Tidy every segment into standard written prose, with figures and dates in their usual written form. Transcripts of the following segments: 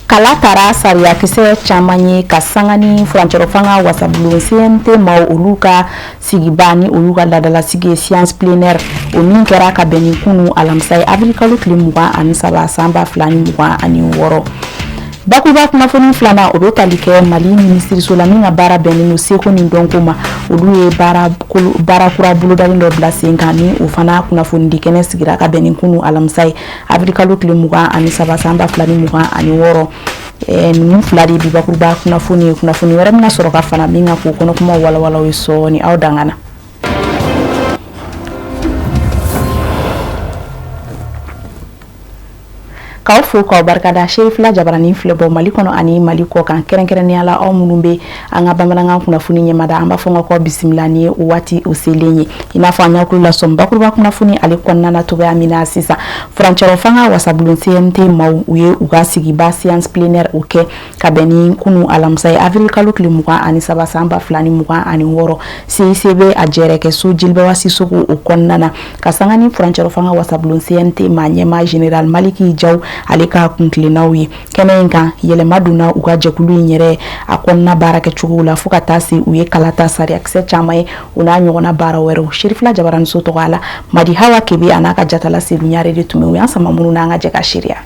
Kala tara sariyakisɛ caman ye ka sanga ni furancɛrɔfanga wasabulon CNT maaw olu ka sigiba ni olu ka laadalasigi ye séance plénière, o min kɛra ka bɛn ni kunu alamisa ye, avril kalo tile 23 san 2026. Bakuruba kunnafoni filanan, o bɛ tali kɛ Mali minisiriso la min ka baara bɛnnen don seko ni dɔnko ma. Olu ye baara kura bolodalen dɔ bila sen kan, ni o fana kunnafonidi kɛnɛ sigira ka bɛn ni kunu alamisa ye, avril kalo tile 23 san 2026. Ninnu fila de bi bakuruba kunnafoni ye. Kunnafoni wɛrɛ bɛna sɔrɔ ka fana min kan k'o kɔnɔ kuma walawala ye sɔɔni, aw dangana. K'aw fo k'aw barikada. Serifila Jabaranin filɛ bɔ Mali kɔnɔ ani Mali kɔ kan, kɛrɛnkɛrɛnnenya la aw minnu bɛ an ka bamanankan kunnafoni ɲɛmada, an b'a fɔ k'aw bisimila ni o waati o selen ye. I n'a fɔ an y'aw tulo lasɔmi bakuruba kunnafoni ale kɔnɔna na cogoya min na sisan, furancɛrɔ fanga wasabulon CNT maaw, u ye u ka sigiba séance plénière o kɛ ka bɛn ni kunu alamisa ye, avril kalo tile 23 san 2026, CICB a jɛrɛkɛso Jeliba Sisoko o kɔnɔna na, ka sanga ni furancɛrɔ fanga wasabulon CNT maa ɲɛmaa général Maliki Jaw ale ka kuntilennaw ye. Kɛnɛ in kan, yɛlɛma donna u ka jɛkulu in yɛrɛ a kɔnɔna baarakɛcogow la, fo ka taa se u ye kalata sariyakisɛ caman ye, o n'a ɲɔgɔnna baara wɛrɛw. Serifila Jabaraninso tɔgɔ la, Madi Hawa Kebe a n'a ka jatala Sedu Ɲare de tun bɛ u y'an sama minnu na, an ka jɛ ka seereya.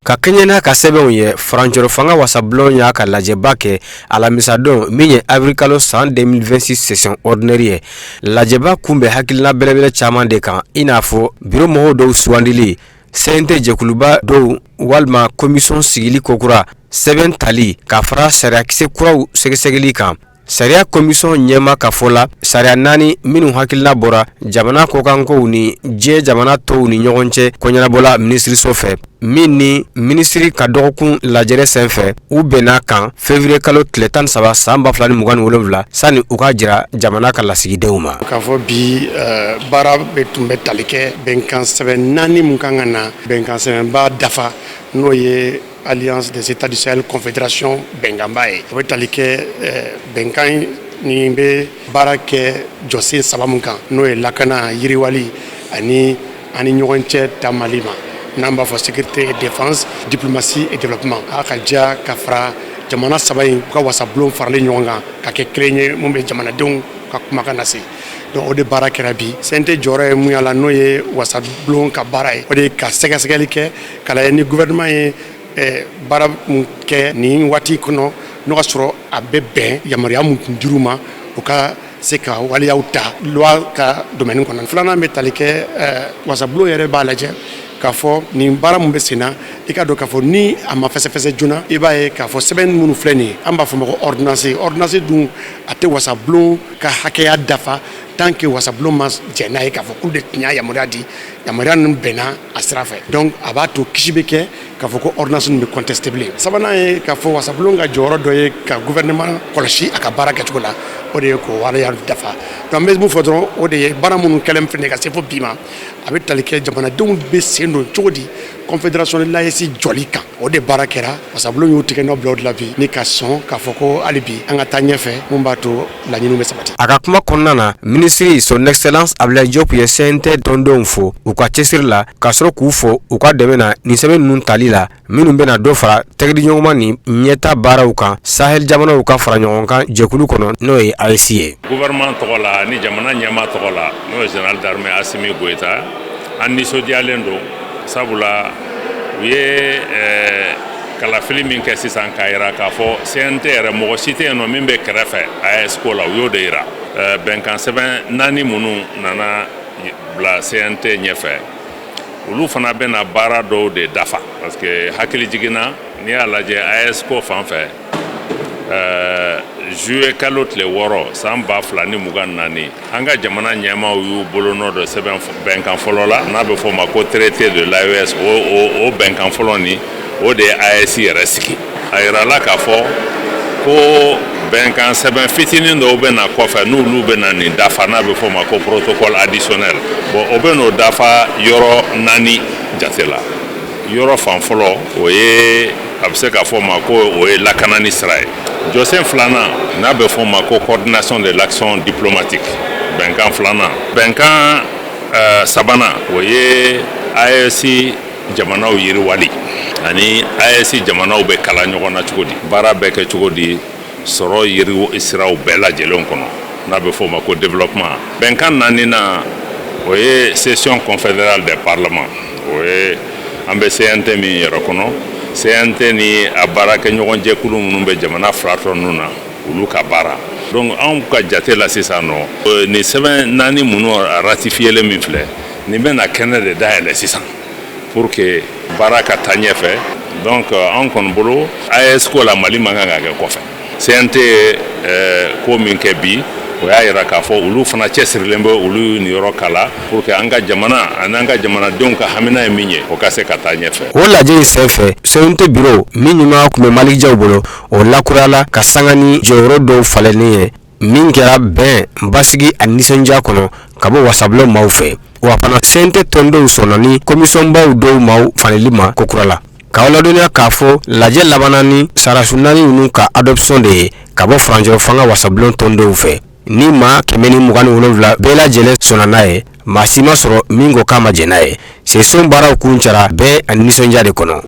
Ka kɛɲɛ n'a ka sɛbɛnw ye, furancɛrɔ fanga wasabulon y'a ka lajɛba kɛ alamisadon min ye avril kalo san 2026 session ordinaire ye. Lajɛba kun bɛ hakilina belebele caman de kan, i n'a fɔ biro mɔgɔw dɔw sugandili, CNT jɛkuluba dɔw walima commission sigili kokura, sɛbɛn tali ka fara sariyakisɛ kuraw sɛgɛsɛgɛli kan. Sariya commission ɲɛmaa ka fɔ la, sariya naani minnu hakilina bɔra jamana kɔkankow ni diɲɛ jamana tɔw ni ɲɔgɔn cɛ koɲɛnabɔla minisiriso fɛ, min ni minisiri ka dɔgɔkun lajɛrɛ senfɛ u bɛnna kan février kalo tile 13 san 2027, sani u ka jira jamana ka lasigidenw ma. K'a fɔ bi baara bɛ tun bɛ tali kɛ bɛnkan sɛbɛn naani mun kan ka na bɛnkan sɛbɛnba dafa, n'o ye Alliance des États du Sahel Confédération bɛnkanba ye. O bɛ tali kɛ bɛnkan nin bɛ baara kɛ jɔsen saba mun kan, n'o ye lakana, yiriwali ani ɲɔgɔn cɛ taamali ma, n'an b'a fɔ sécurité et défense, diplomatie et développement. A ka diya ka fara jamana saba in ka wasabulon faralen ɲɔgɔn kan ka kɛ kelen ye mun bɛ jamanadenw ka kumakan lase. Donc o de baara kɛra bi. CNT jɔyɔrɔ ye mun y'a la, n'o ye wasabulon ka baara ye, o de ye ka sɛgɛsɛgɛli kɛ ka lajɛ ni gouvernement ye baara mun kɛ nin waati kɔnɔ, n'o ka sɔrɔ a bɛ bɛn yamaruya mun tun dir'u ma, u ka se ka waleyaw ta loi ka domaine kɔnɔ. Filanan bɛ tali kɛ wasabulon yɛrɛ b'a lajɛ k'a fɔ nin baara mun bɛ sen na, i ka dɔn k'a fɔ ni a ma fɛsɛfɛsɛ joona, i b'a ye k'a fɔ sɛbɛn minnu filɛ nin ye, an b'a fɔ ma ko ordonnance. Ordonnance dun, a tɛ wasabulon ka hakɛya dafa tant que wasabulon ma jɛn n'a ye k'a fɔ k'olu de tun y'a yamaruya di, yamaruya ninnu bɛnna a sira fɛ. Donc a b'a to kisi bɛ kɛ k'a fɔ ko ordonnance ninnu bɛ contesté bilen. Sabanan ye k'a fɔ wasabulon ka jɔyɔrɔ dɔ ye ka gouvernement kɔlɔsi a ka baara kɛcogo la, o de ye k'o waleya dafa. Donc an bɛ mun fɔ dɔrɔn, o de ye baara minnu kɛlen filɛ ka se fo bi ma, a bɛ tali kɛ jamanadenw bɛ sen don cogo di confédération de l'AES jɔli kan. O de baara kɛra, wasabulon y'u tigɛ nɔ bila o de la bi, ni ka sɔn k'a fɔ ko hali bi an ka taa ɲɛfɛ mun b'a to laɲiniw bɛ sabati. A ka kuma kɔnɔna na, minisiri Son Excellence Abdoulaye Diop ye CNT tɔndenw fo u ka cɛsiri la, ka sɔrɔ k'u fo u ka dɛmɛ na nin sɛbɛn ninnu tali la, minnu bɛna dɔ fara tɛgɛdiɲɔgɔnma ni ɲɛta baaraw kan Sahel jamanaw ka fara ɲɔgɔn kan jɛkulu kɔnɔ, n'o ye AES ye. Gouvernement tɔgɔ la ni jamana ɲɛmaa tɔgɔ la, n'o ye général d'armée Assimi Goïta, an nisɔndiyalen don, sabula u ye kalafili min kɛ sisan k'a yira k'a fɔ CNT yɛrɛ mɔgɔ si tɛ yen nɔ min bɛ kɛrɛfɛ AES ko la, u y'o de yira. Bɛnkan sɛbɛn naani minnu nana bila CNT ɲɛfɛ, olu fana bɛna baara dɔw de dafa, parce que hakili jiginna, n'i y'a lajɛ AES ko fan fɛ, juillet kalo tile 6 san 2024, an ka jamana ɲɛmaaw y'u bolonɔ dɔ sɛbɛn bɛnkan fɔlɔ la, n'a bɛ fɔ o ma ko traité de l'AES. O bɛnkan fɔlɔ nin, o de ye AES yɛrɛ sigi. A yirala k'a fɔ ko bɛnkan sɛbɛn fitinin dɔw bɛ na kɔfɛ, n'olu bɛ na nin dafa, n'a bɛ fɔ o ma ko protocole additionnel. Bon, o bɛ n'o dafa yɔrɔ naani jate la. Yɔrɔ fan fɔlɔ, o ye a bɛ se k'a fɔ o ma ko o ye lakanani sira ye. Jɔsen filanan, n'a bɛ fɔ o ma ko coordination de l'action diplomatique, bɛnkan filanan. Bɛnkan sabanan, o ye AES jamanaw yiriwali ani AES jamanaw bɛ kala ɲɔgɔn na cogo di, baara bɛ kɛ cogo di sɔrɔ yiri siraw bɛɛ lajɛlen kɔnɔ, n'a bɛ fɔ o ma ko développement. Bɛnkan naaninan, o ye session confédérale des parlements. O ye an bɛ CNT min yɛrɛ kɔnɔ, CNT ni a baarakɛɲɔgɔn jɛkulu minnu bɛ jamana fila tɔ ninnu na, olu ka baara. Donc anw ka jate la sisan nɔ, nin sɛbɛn naani minnu ratifiélen min filɛ nin, bɛna kɛnɛ de dayɛlɛ sisan pour que baara ka taa ɲɛfɛ. Donc an kɔni bolo, AES ko la, Mali man kan ka kɛ kɔfɛ. CNT ko min kɛ bi, o y'a yira k'a fɔ olu fana cɛsirilen bɛ, olu niyɔrɔ kala pour que an ka jamana ani an ka jamanadenw ka hamina ye min ye, o ka se ka taa ɲɛfɛ. O lajɛ in senfɛ, CNT bureau min ɲuman tun bɛ Malick Diaw bolo, o lakurayala ka sanga ni jɔyɔrɔ dɔw falenni ye, min kɛra bɛn, basigi ani nisɔndiya kɔnɔ ka bɔ wasabulon maaw fɛ. Wa fana, CNT tɔndenw sɔnna ni komisɔnbaw dɔw maaw falenli ma kokura la. K'aw ladɔnniya k'a fɔ lajɛ labanna ni sariyasun naani ninnu ka adoption de ye ka bɔ furancɛ fanga wasabulon tɔndenw fɛ, ni maa 127 bɛɛ lajɛlen sɔnna n'a ye. Maa si ma sɔrɔ min ko k'a ma jɛn n'a ye. Session baaraw kuncɛra bɛn ani nisɔndiya de kɔnɔ.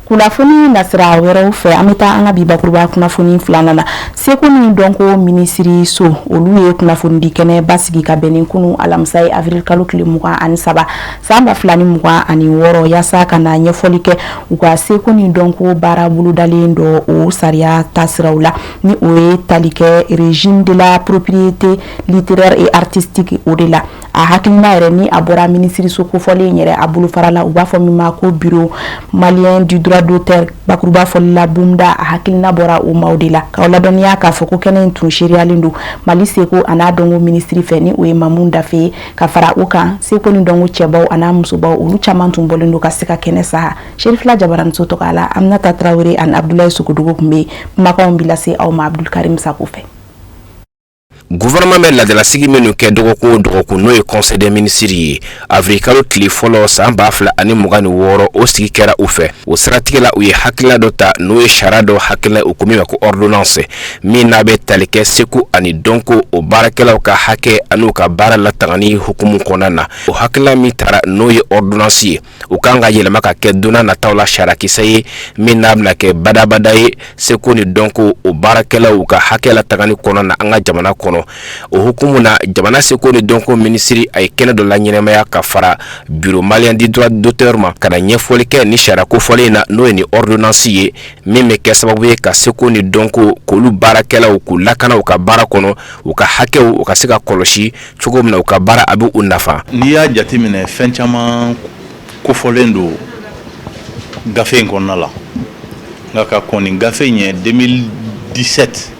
Kunnafoni nasira wɛrɛw fɛ, an bɛ taa an ka bi bakuruba kunnafoni filanan na. Seko ni dɔnko minisiri so, olu ye kunnafonidi kɛnɛ basigi ka bɛn ni kunu alamisa ye, avril kalo tile 23 san 2026, yaasa ka na ɲɛfɔli kɛ u ka seko ni dɔnko baara bolodalen dɔ, o sariya tasiraw la, ni o ye tali kɛ régime de la propriété littéraire et artistique. O de la, a hakilina yɛrɛ ni a bɔra minisiriso kofɔlen yɛrɛ a bolofara la, u b'a fɔ min ma ko Bureau malien du droit d'auteur, bakuruba fɔli la BUMDA. A hakilina bɔra o maaw de la. K'aw ladɔnniya k'a fɔ ko kɛnɛ in tun seereyalen don Mali seko a n'a dɔnko minisiri fɛ, ni o ye Mamu Dafe ye. Ka fara o kan, seko ni dɔnko cɛbaw a n'a musobaw, olu caman tun bɔlen don ka se ka kɛnɛ saha. Serifila Jabaraniso tɔgɔ la, Aminata Tarawele ani Abudulayi Sogodogo tun bɛ yen. Kumakanw bi lase aw ma Abdulkarim Sako fɛ. Gouvernement bɛ laadalasigi minnu kɛ dɔgɔkun o dɔgɔkun, n'o ye conseil des ministres ye, avril kalo tile fɔlɔ san 2026, o sigi kɛra u fɛ. O siratigɛ la, u ye hakilina dɔ ta, n'o ye sariya dɔ hakilina, u ko min ma ko ordonnance, min n'a bɛ tali kɛ seko ani dɔnko o baarakɛlaw ka hakɛ an'u ka baara latangani hukumu kɔnɔna na. O hakilina min tara, n'o ye ordonnance ye, o kan ka yɛlɛma ka kɛ don nataw la sariyakisɛ ye, min n'a bɛna kɛ badabada ye seko ni dɔnko o baarakɛlaw ka hakɛ latangani kɔnɔ na an ka jamana kɔnɔ. O hukumu na, jamana seko ni dɔnko minisiri a ye kɛnɛ dɔ la ɲɛnɛmaya ka fara Bureau malien du droit d'auteur ma, ka na ɲɛfɔli kɛ ni sariya kofɔlen in na, n'o ye ni ordonnance ye, min bɛ kɛ sababu ye ka seko ni dɔnko k'olu baarakɛlaw k'u lakana u ka baara kɔnɔ, u ka hakɛw u ka se ka kɔlɔsi cogo min na, u ka baara a bɛ u nafa. N'i y'a jateminɛ, fɛn caman kofɔlen don gafe in kɔnɔna la. Nka ka kɔn nin gafe in ɲɛ, 2017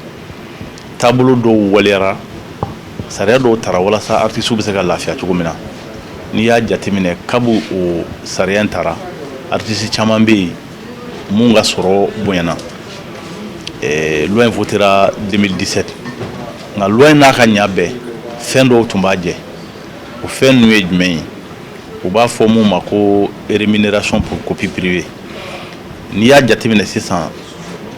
taabolo dɔw waleyara, sariya dɔw tara walasa artisiw bɛ se ka lafiya cogo min na. N'i y'a jateminɛ, kabu o sariya in tara, artisi caman bɛ yen mun ka sɔrɔ bonyana. Loi in votera 2017, nka loi in n'a ka ɲa bɛɛ, fɛn dɔw tun b'a jɛ. O fɛn ninnu ye jumɛn ye? U b'a fɔ mun ma ko rémunération pour copie privée. N'i y'a jateminɛ sisan,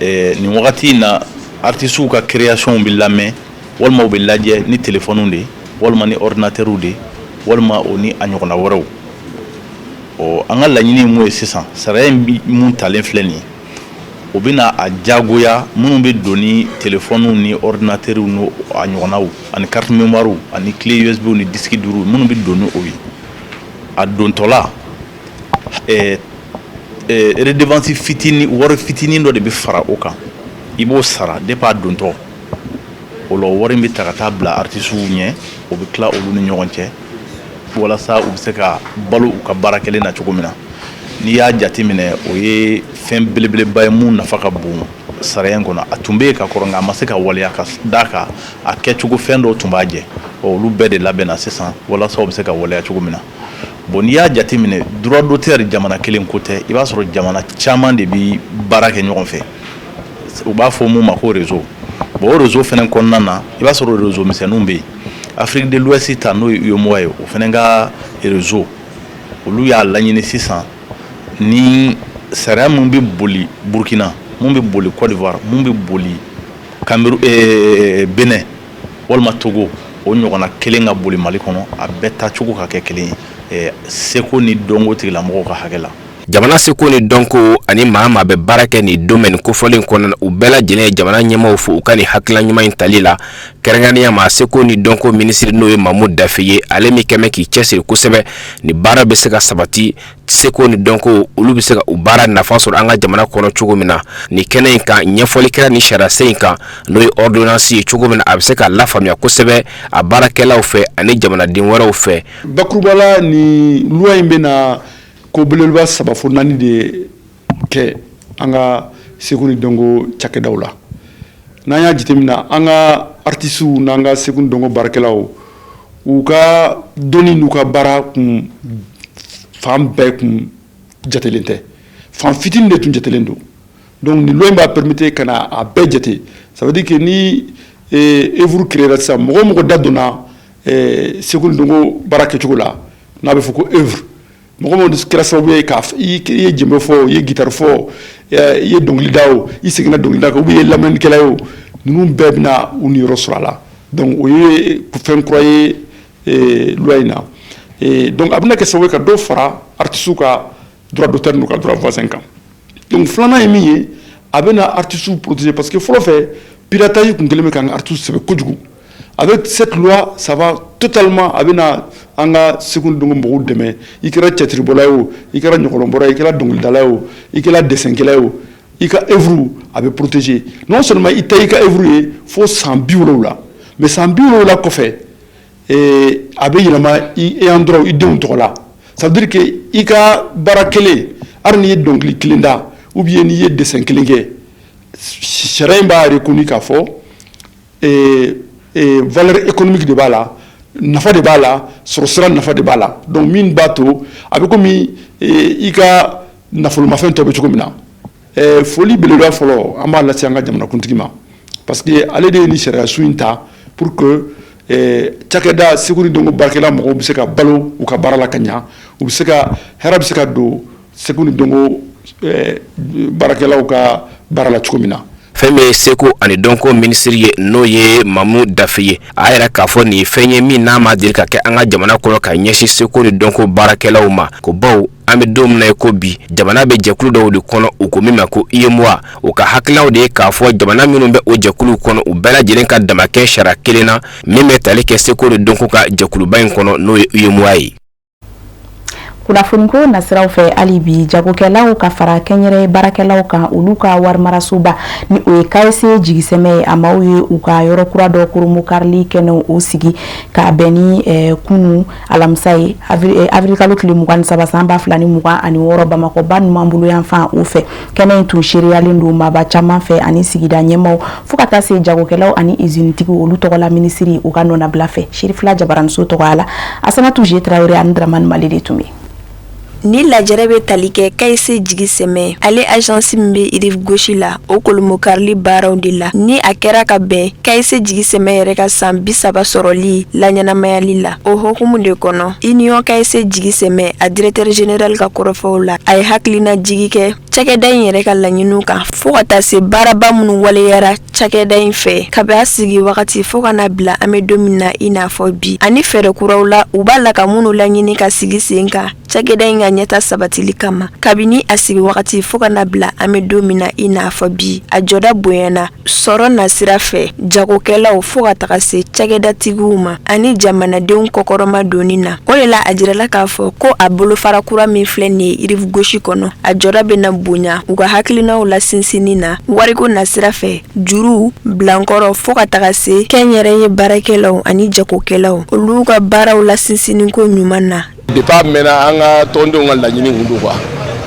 nin wagati in na, artisiw ka création bɛ lamɛn walima u bɛ lajɛ ni téléphone de ye, walima ni ordinateur de ye, walima o ni a ɲɔgɔnna wɛrɛw. Ɔ, an ka laɲini ye mun ye sisan? Sariya in mun talen filɛ nin ye, o bɛna a jagoya minnu bɛ don ni téléphone ni ordinateur n'o a ɲɔgɔnnaw ani carte mémoire ani clé USB ni disque dur, minnu bɛ don ni o ye, a dontɔla redevance fitinin, wari fitinin dɔ de bɛ fara o kan, i b'o sara depuis a dontɔ. O la, wari in bɛ ta ka taa bila artisiw ɲɛ, o bɛ tila olu ni ɲɔgɔn cɛ walasa u bɛ se ka balo u ka baara kelen na cogo min na. N'i y'a jateminɛ, o ye fɛn belebeleba ye mun nafa ka bon sariya in kɔnɔ. A tun bɛ yen ka kɔrɔ, nka a ma se ka waleya ka d'a kan a kɛcogo fɛn dɔw tun b'a jɛ. Olu bɛɛ de labɛnna sisan walasa u bɛ se ka waleya cogo min na. Bon, n'i y'a jateminɛ, droit d'auteur jamana kelen ko tɛ. I b'a sɔrɔ jamana caman de bɛ baara kɛ ɲɔgɔn fɛ, u b'a fɔ mun ma ko réseau. Bon, o réseau fana kɔnɔna na, i b'a sɔrɔ réseau misɛnninw bɛ yen. Afrique de l'Ouest ta, n'o ye UEMOA ye, o fana ka réseau, olu y'a laɲini sisan ni sariya mun bɛ boli Burkina, mun bɛ boli Côte d'Ivoire, mun bɛ boli Cameroun, Benin walima Togo, o ɲɔgɔnna kelen ka boli Mali kɔnɔ, a bɛɛ taacogo ka kɛ kelen ye. Seko ni dɔnko tigilamɔgɔw ka hakɛ la. Jamana seko ni dɔnko ani maa maa bɛ baara kɛ nin domaine kofɔlen kɔnɔna, u bɛɛ lajɛlen ye jamana ɲɛmaaw fo u ka nin hakilina ɲuman in tali la. Kɛrɛnkɛrɛnnenya ma, seko ni dɔnko minisiri, n'o ye Mamu Dafe ye, ale min kɛmɛ k'i cɛsiri kosɛbɛ ni baara bɛ se ka sabati, seko ni dɔnko olu bɛ se ka u baara nafa sɔrɔ an ka jamana kɔnɔ cogo min na. Nin kɛnɛ in kan, ɲɛfɔli kɛra ni sariyasen in kan, n'o ye ordonnance ye, cogo min na a bɛ se ka lafaamuya kosɛbɛ a baarakɛlaw fɛ ani jamanaden wɛrɛw fɛ. Bakuruba la, ni loi in bɛna ko belebeleba saba fo naani de kɛ an ka seko ni dɔnko cakɛdaw la. N'an y'a jateminɛ, an ka artisiw n'an ka seko ni dɔnko baarakɛlaw, u ka dɔnni n'u ka baara kun fan bɛɛ kun jatelen tɛ, fan fitinin de tun jatelen don. Donc nin loi in b'a permettre ka na a bɛɛ jate. Ça veut dire que ni œuvre créera sisan, mɔgɔ o mɔgɔ da donna seko ni dɔnko baara kɛcogo la, n'a bɛ fɔ ko œuvre, mɔgɔ minnu kɛra sababu ye k'a i ye jenbe fɔ, i ye guitare fɔ, i ye dɔnkili da o, i seginna dɔnkili da kan, ou bien i ye lamɛnnikɛla ye o, ninnu bɛɛ bɛna u niyɔrɔ sɔrɔ a la. Donc o ye fɛn kura ye loi in na. Donc a bɛna kɛ sababu ye ka dɔ fara artistes ka droit d'auteur n'u ka droit voisin kan. Donc filanan ye min ye, a bɛna artistes protéger, parce que fɔlɔ fɛ, piratage tun kɛlen bɛ k'an ka artistes sɛgɛn kojugu. Avec cette loi, ça va totalement, a bɛna an ka seko ni dɔnko mɔgɔw dɛmɛ. I kɛra cɛtiribɔla ye o, i kɛra ɲɔgɔlɔnbɔla ye, i kɛra dɔnkilidala ye o, i kɛra dessinkɛla ye o, i ka œuvre a bɛ protéger. Non seulement i ta i ka œuvre ye fo san 70, mais san 70 kɔfɛ, a bɛ yɛlɛma i ayant droit, i denw tɔgɔ la. Ça veut dire que i ka baara kelen, hali n'i ye dɔnkili kelen da ou bien n'i ye dessin kelen kɛ, sariya in b'a reconnu k'a fɔ valeur économique de b'a la, nafa de b'a la, sɔrɔ sira nafa de b'a la. Donc min b'a to a bɛ komi i ka nafolomafɛn tɔ bɛ cogo min na. Foli belebeleba fɔlɔ, an b'a lase an ka jamanakuntigi ma, parce que ale de ye nin sariya sun in ta pour que cakɛda seko ni dɔnko baarakɛla mɔgɔw bɛ se ka balo u ka baara la ka ɲa, u bɛ se ka hɛrɛ bɛ se ka don seko ni dɔnko baarakɛlaw ka baara la cogo min na. Fɛn min ye seko ani dɔnko minisiri ye, n'o ye Mamu Dafe ye, a yɛrɛ k'a fɔ nin ye fɛn ye min n'a ma deli ka kɛ an ka jamana kɔnɔ ka ɲɛsin seko ni dɔnko baarakɛlaw ma, ko baw an bɛ don min na i ko bi, jamana bɛ jɛkulu dɔw de kɔnɔ, u ko min ma ko UEMOA. U ka hakililaw de ye k'a fɔ jamana minnu bɛ o jɛkuluw kɔnɔ, u bɛɛ lajɛlen ka damakɛ sariya kelen na min bɛ tali kɛ seko ni dɔnko ka jɛkuluba in kɔnɔ, n'o ye UEMOA ye. Kunnafoniko nasiraw fɛ hali bi, jagokɛlaw ka fara kɛnyɛrɛ baarakɛlaw kan, olu ka warimarasoba ni o ye KSE jigisɛmɛ ye, a maaw ye u ka yɔrɔ kura dɔ koromokarili kɛnɛw o sigi k'a bɛn ni kunu alamisa ye, avril kalo tile 23 san 2026, Bamakɔba numanbolo yanfan o fɛ. Kɛnɛ in tun seereyalen don maaba caman fɛ ani sigida ɲɛmaaw, fo ka taa se jagokɛlaw ani izinitigiw, olu tɔgɔla minisiri u ka nɔnabila fɛ. Sirifila Jabaraniso tɔgɔ la, Asanatu Ze Tarawele ani Dramani Mali de tun bɛ. Ni lajɛrɛ bɛ tali kɛ KSE jigi sɛmɛ, ale agence min bɛ rive gauche la, o kolomokarili baaraw de la, ni a kɛra ka bɛn KSE jigi sɛmɛ yɛrɛ ka san 30 sɔrɔli laɲɛnamayali la. O hukumu de kɔnɔ, Union KSE jigi sɛmɛ, a directeur général ka kɔrɔfɔw la, a ye hakilina jigi kɛ cakɛda in yɛrɛ ka laɲiniw kan, fo ka taa se baaraba minnu waleyara cakɛda in fɛ kabi a sigi wagati fo ka na bila an bɛ don min na i n'a fɔ bi, ani fɛɛrɛ kuraw la u b'a la ka minnu laɲini ka sigi sen kan cakɛda in ka ɲɛta sabatili kama. Kabini a sigi wagati fo ka na bila an bɛ don min na i n'a fɔ bi, a jɔda bonyana sɔrɔ nasira fɛ jagokɛlaw fo ka taga se cakɛdatigiw ma ani jamanadenw kɔkɔrɔma donni na. O de la, a jirala k'a fɔ ko a bolofara kura min filɛ nin ye rive gauche kɔnɔ, a jɔda bɛna bonya u ka hakilinaw la sinsinni na wariko nasira fɛ, juru bilankɔrɔ, fo ka taga se kɛnyɛrɛye baarakɛlaw ani jagokɛlaw, olu ka baaraw la sinsinni ko ɲuman na. Depuis a mɛnna, an ka tɔndenw ka laɲini kun don quoi,